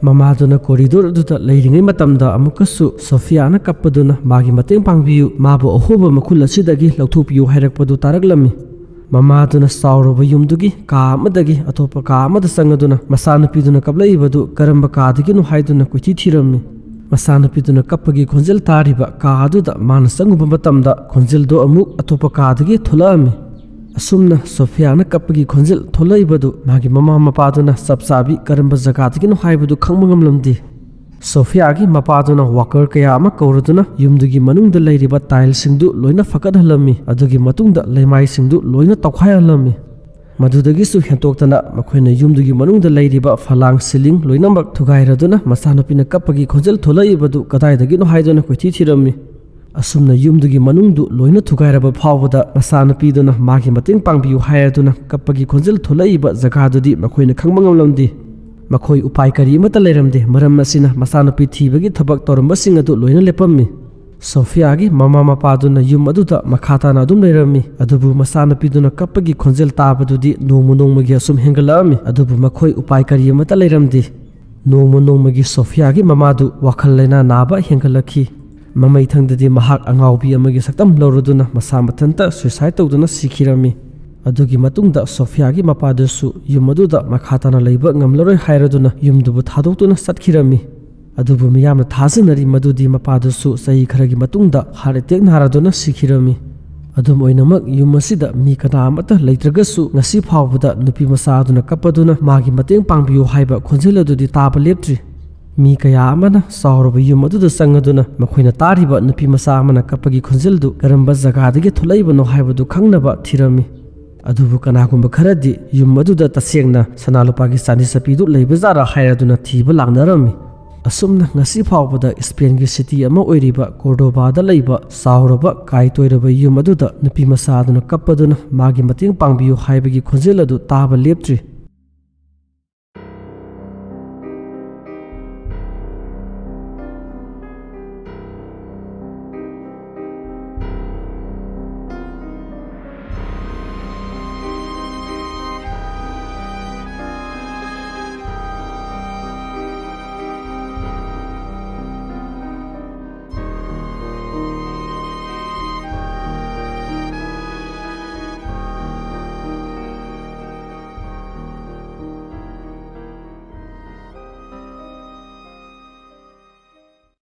ꯃꯃꯥꯗꯨꯅ ꯀꯣꯔꯤꯗꯣꯔ ꯑꯗꯨꯗ ꯂꯩꯔꯤꯉꯩ ꯃꯇꯝꯗ ꯑꯃꯨꯛꯀꯁꯨ ꯁꯣꯐꯤꯌꯥꯅ ꯀꯞꯄꯗꯨꯅ ꯃꯥꯒꯤ ꯃꯇꯦꯡ ꯄꯥꯡꯕꯤꯌꯨ, ꯃꯥꯕꯨ ꯑꯍꯣꯕ ꯃꯈꯨꯜ ꯑꯁꯤꯗꯒꯤ ꯂꯧꯊꯣꯛꯄꯤꯌꯨ ꯍꯥꯏꯔꯛꯄꯗꯨ ꯇꯥꯔꯛꯂꯝꯃꯤ꯫ ꯃꯃꯥꯗꯨꯅ ꯆꯥꯎꯔꯕ ꯌꯨꯝꯗꯨꯒꯤ ꯀꯥ ꯑꯃꯗꯒꯤ ꯑꯇꯣꯞꯄ ꯀꯥ ꯑꯃꯗ ꯆꯪꯉꯗꯨꯅ ꯃꯆꯥꯅꯨꯄꯤꯗꯨꯅ ꯀꯞꯂꯛꯏꯕꯗꯨ ꯀꯔꯝꯕ ꯀꯥꯗꯒꯤꯅꯣ ꯍꯥꯏꯗꯨꯅ ꯀꯣꯏꯊꯤ ꯊꯤꯔꯝꯃꯤ꯫ ꯃꯆꯥꯅꯨꯄꯤꯗꯨꯅ ꯀꯞꯄꯒꯤ ꯈꯣꯟꯖꯦꯜ ꯇꯥꯔꯤꯕ ꯀꯥ ꯑꯗꯨꯗ ꯃꯥꯅ ꯆꯪꯉꯨꯕ ꯃꯇꯝꯗ ꯈꯣꯟꯖꯦꯜꯗꯣ ꯑꯃꯨꯛ ꯑꯇꯣꯞꯄ ꯀꯥꯗꯒꯤ ꯊꯣꯛꯂꯛꯑꯝꯃꯤ꯫ ꯑꯁꯨꯝꯅ ꯁꯣꯐꯤꯌꯥꯅ ꯀꯞꯄꯒꯤ ꯈꯣꯟꯖꯦꯜ ꯊꯣꯛꯂꯛꯏꯕꯗꯨ ꯃꯥꯒꯤ ꯃꯃꯥ ꯃꯄꯥꯗꯨꯅ ꯆꯞ ꯆꯥꯕꯤ ꯀꯔꯝꯕ ꯖꯒꯥꯗꯒꯤꯅꯣ ꯍꯥꯏꯕꯗꯨ ꯈꯪꯕ ꯉꯝꯂꯝꯗꯦ꯫ ꯁꯣꯐꯤꯌꯥꯒꯤ ꯃꯄꯥꯗꯨꯅ ꯋꯥꯀꯔ ꯀꯌꯥ ꯑꯃ ꯀꯧꯔꯗꯨꯅ ꯌꯨꯝꯗꯨꯒꯤ ꯃꯅꯨꯡꯗ ꯂꯩꯔꯤꯕ ꯇꯥꯏꯜꯁꯤꯡꯗꯨ ꯂꯣꯏꯅ ꯐꯒꯠꯍꯜꯂꯝꯃꯤ, ꯑꯗꯨꯒꯤ ꯃꯇꯨꯡꯗ ꯂꯩꯃꯥꯏꯁꯤꯡꯗꯨ ꯂꯣꯏꯅ ꯇꯧꯈꯥꯏꯍꯜꯂꯝꯃꯤ꯫ ꯃꯗꯨꯗꯒꯤꯁꯨ ꯍꯦꯟꯇꯣꯛꯇꯅ ꯃꯈꯣꯏꯅ ꯌꯨꯝꯗꯨꯒꯤ ꯃꯅꯨꯡꯗ ꯂꯩꯔꯤꯕ ꯐꯂꯥꯡ ꯁꯤꯂꯤꯡ ꯂꯣꯏꯅꯃꯛ ꯊꯨꯒꯥꯏꯔꯗꯨꯅ ꯃꯆꯥꯅꯨꯄꯤꯅ ꯀꯞꯄꯒꯤ ꯈꯣꯟꯖꯦꯜ ꯊꯣꯛꯂꯛꯏꯕꯗꯨ ꯀꯗꯥꯏꯗꯒꯤꯅꯣ ꯍꯥꯏꯗꯨꯅ ꯀꯣꯏꯊꯤ ꯊꯤꯔꯝꯃꯤ꯫ ꯑꯁꯨꯝꯅ ꯌꯨꯝꯗꯨꯒꯤ ꯃꯅꯨꯡꯗꯨ ꯂꯣꯏꯅ ꯊꯨꯒꯥꯏꯔꯕ ꯐꯥꯎꯕꯗ ꯃꯆꯥꯅꯨꯄꯤꯗꯨꯅ ꯃꯥꯒꯤ ꯃꯇꯦꯡ ꯄꯥꯡꯕꯤꯌꯨ ꯍꯥꯏꯔꯗꯨꯅ ꯀꯞꯄꯒꯤ ꯈꯣꯟꯖꯦꯜ ꯊꯣꯛꯂꯛꯏꯕ ꯖꯒꯥꯗꯨꯗꯤ ꯃꯈꯣꯏꯅ ꯈꯪꯕ ꯉꯝꯂꯝꯗꯦ꯫ ꯃꯈꯣꯏ ꯎꯄꯥꯏ ꯀꯔꯤ ꯑꯃꯠꯇ ꯂꯩꯔꯝꯗꯦ꯫ ꯃꯔꯝ ꯑꯁꯤꯅ ꯃꯆꯥꯅꯨꯄꯤ ꯊꯤꯕꯒꯤ ꯊꯕꯛ ꯇꯧꯔꯝꯕꯁꯤꯡ ꯑꯗꯨ ꯂꯣꯏꯅ ꯂꯦꯞꯄꯝꯃꯤ꯫ ꯁꯣꯐꯤꯌꯥꯒꯤ ꯃꯃꯥ ꯃꯄꯥꯗꯨꯅ ꯌꯨꯝ ꯑꯗꯨꯗ ꯃꯈꯥ ꯇꯥꯅ ꯑꯗꯨꯝ ꯂꯩꯔꯝꯃꯤ, ꯑꯗꯨꯕꯨ ꯃꯆꯥꯅꯨꯄꯤꯗꯨꯅ ꯀꯞꯄꯒꯤ ꯈꯣꯟꯖꯦꯜ ꯇꯥꯕꯗꯨꯗꯤ ꯅꯣꯡꯃ ꯅꯣꯡꯃꯒꯤ ꯑꯁꯨꯝ ꯍꯦꯟꯒꯠꯂꯛꯑꯝꯃꯤ꯫ ꯑꯗꯨꯕꯨ ꯃꯈꯣꯏ ꯎꯄꯥꯏ ꯀꯔꯤ ꯑꯃꯠꯇ ꯂꯩꯔꯝꯗꯦ꯫ ꯅꯣꯡꯃ ꯅꯣꯡꯃꯒꯤ ꯁꯣꯐꯤꯌꯥꯒꯤ ꯃꯃꯥꯗꯨ ꯋꯥꯈꯜ ꯂꯩꯅꯥ ꯅꯥꯕ ꯍꯦꯟꯒꯠꯂꯛꯈꯤ꯫ ꯃꯃꯩꯊꯪꯗꯗꯤ ꯃꯍꯥꯛ ꯑꯉꯥꯎꯕꯤ ꯑꯃꯒꯤ ꯁꯛꯇꯝ ꯂꯧꯔꯗꯨꯅ ꯃꯁꯥ ꯃꯊꯟꯇ suicide ꯇꯧꯗꯨꯅ ꯁꯤꯈꯤꯔꯝꯃꯤ꯫ ꯑꯗꯨꯒꯤ ꯃꯇꯨꯡꯗ ꯁꯣꯐꯤꯌꯥꯒꯤ ꯃꯄꯥꯗꯨꯁꯨ ꯌꯨꯝ ꯑꯗꯨꯗ ꯃꯈꯥ ꯇꯥꯅ ꯂꯩꯕ ꯉꯝꯂꯔꯣꯏ ꯍꯥꯏꯔꯗꯨꯅ ꯌꯨꯝꯗꯨꯕꯨ ꯊꯥꯗꯣꯛꯇꯨꯅ ꯆꯠꯈꯤꯔꯝꯃꯤ꯫ ꯑꯗꯨꯕꯨ ꯃꯤꯌꯥꯝꯅ ꯊꯥꯖꯅꯔꯤ ꯃꯗꯨꯗꯤ ꯃꯄꯥꯗꯨꯁꯨ ꯆꯍꯤ ꯈꯔꯒꯤ ꯃꯇꯨꯡꯗ heart attack ꯅꯥꯔꯗꯨꯅ ꯁꯤꯈꯤꯔꯝꯃꯤ꯫ ꯑꯗꯨꯝ ꯑꯣꯏꯅꯃꯛ, ꯌꯨꯝ ꯑꯁꯤꯗ ꯃꯤ ꯀꯅꯥ ꯑꯃꯠꯇ ꯂꯩꯇ꯭ꯔꯒꯁꯨ, ꯉꯁꯤ ꯐꯥꯎꯕꯗ ꯅꯨꯄꯤ ꯃꯆꯥ ꯑꯗꯨꯅ ꯀꯞꯄꯗꯨꯅ ꯃꯥꯒꯤ ꯃꯇꯦꯡ ꯄꯥꯡꯕꯤꯌꯨ ꯍꯥꯏꯕ ꯈꯣꯟꯖꯦꯜ ꯑꯗꯨꯗꯤ ꯇꯥꯕ ꯂꯦꯞꯇ꯭ꯔꯤ꯫ ꯃꯤ ꯀꯌꯥ ꯑꯃꯅ ꯆꯥꯎꯔꯕ ꯌꯨꯝ ꯑꯗꯨꯗ ꯆꯪꯉꯗꯨꯅ ꯃꯈꯣꯏꯅ ꯇꯥꯔꯤꯕ ꯅꯨꯄꯤ ꯃꯆꯥ ꯑꯃꯅ ꯀꯞꯄꯒꯤ ꯈꯣꯟꯖꯦꯜꯗꯨ ꯀꯔꯝꯕ ꯖꯒꯥꯗꯒꯤ ꯊꯣꯛꯂꯛꯏꯕꯅꯣ ꯍꯥꯏꯕꯗꯨ ꯈꯪꯅꯕ ꯊꯤꯔꯝꯃꯤ꯫ ꯑꯗꯨꯕꯨ ꯀꯅꯥꯒꯨꯝꯕ ꯈꯔꯗꯤ ꯌꯨꯝ ꯑꯗꯨꯗ ꯇꯁꯦꯡꯅ ꯁꯅꯥ ꯂꯨꯄꯥꯒꯤ ꯆꯥꯟꯗꯤ ꯆꯠꯄꯤꯗꯨ ꯂꯩꯕꯖꯥꯠꯔꯥ ꯍꯥꯏꯔꯗꯨꯅ ꯊꯤꯕ ꯂꯥꯛꯅꯔꯝꯃꯤ꯫ ꯑꯁꯨꯝꯅ ꯉꯁꯤ ꯐꯥꯎꯕꯗ ꯏꯁꯄꯦꯟꯒꯤ city ꯑꯃ ꯑꯣꯏꯔꯤꯕ ꯀꯣꯔꯗꯣꯕꯥꯗ ꯂꯩꯕ ꯆꯥꯎꯔꯕ ꯀꯥꯏ ꯇꯣꯏꯔꯕ ꯌꯨꯝ ꯑꯗꯨꯗ ꯅꯨꯄꯤ ꯃꯆꯥ ꯑꯗꯨꯅ ꯀꯞꯄꯗꯨꯅ ꯃꯥꯒꯤ ꯃꯇꯦꯡ ꯄꯥꯡꯕꯤꯌꯨ ꯍꯥꯏꯕꯒꯤ ꯈꯣꯟꯖꯦꯜ ꯑꯗꯨ ꯇꯥꯕ ꯂꯦꯞꯇ꯭ꯔꯤ꯫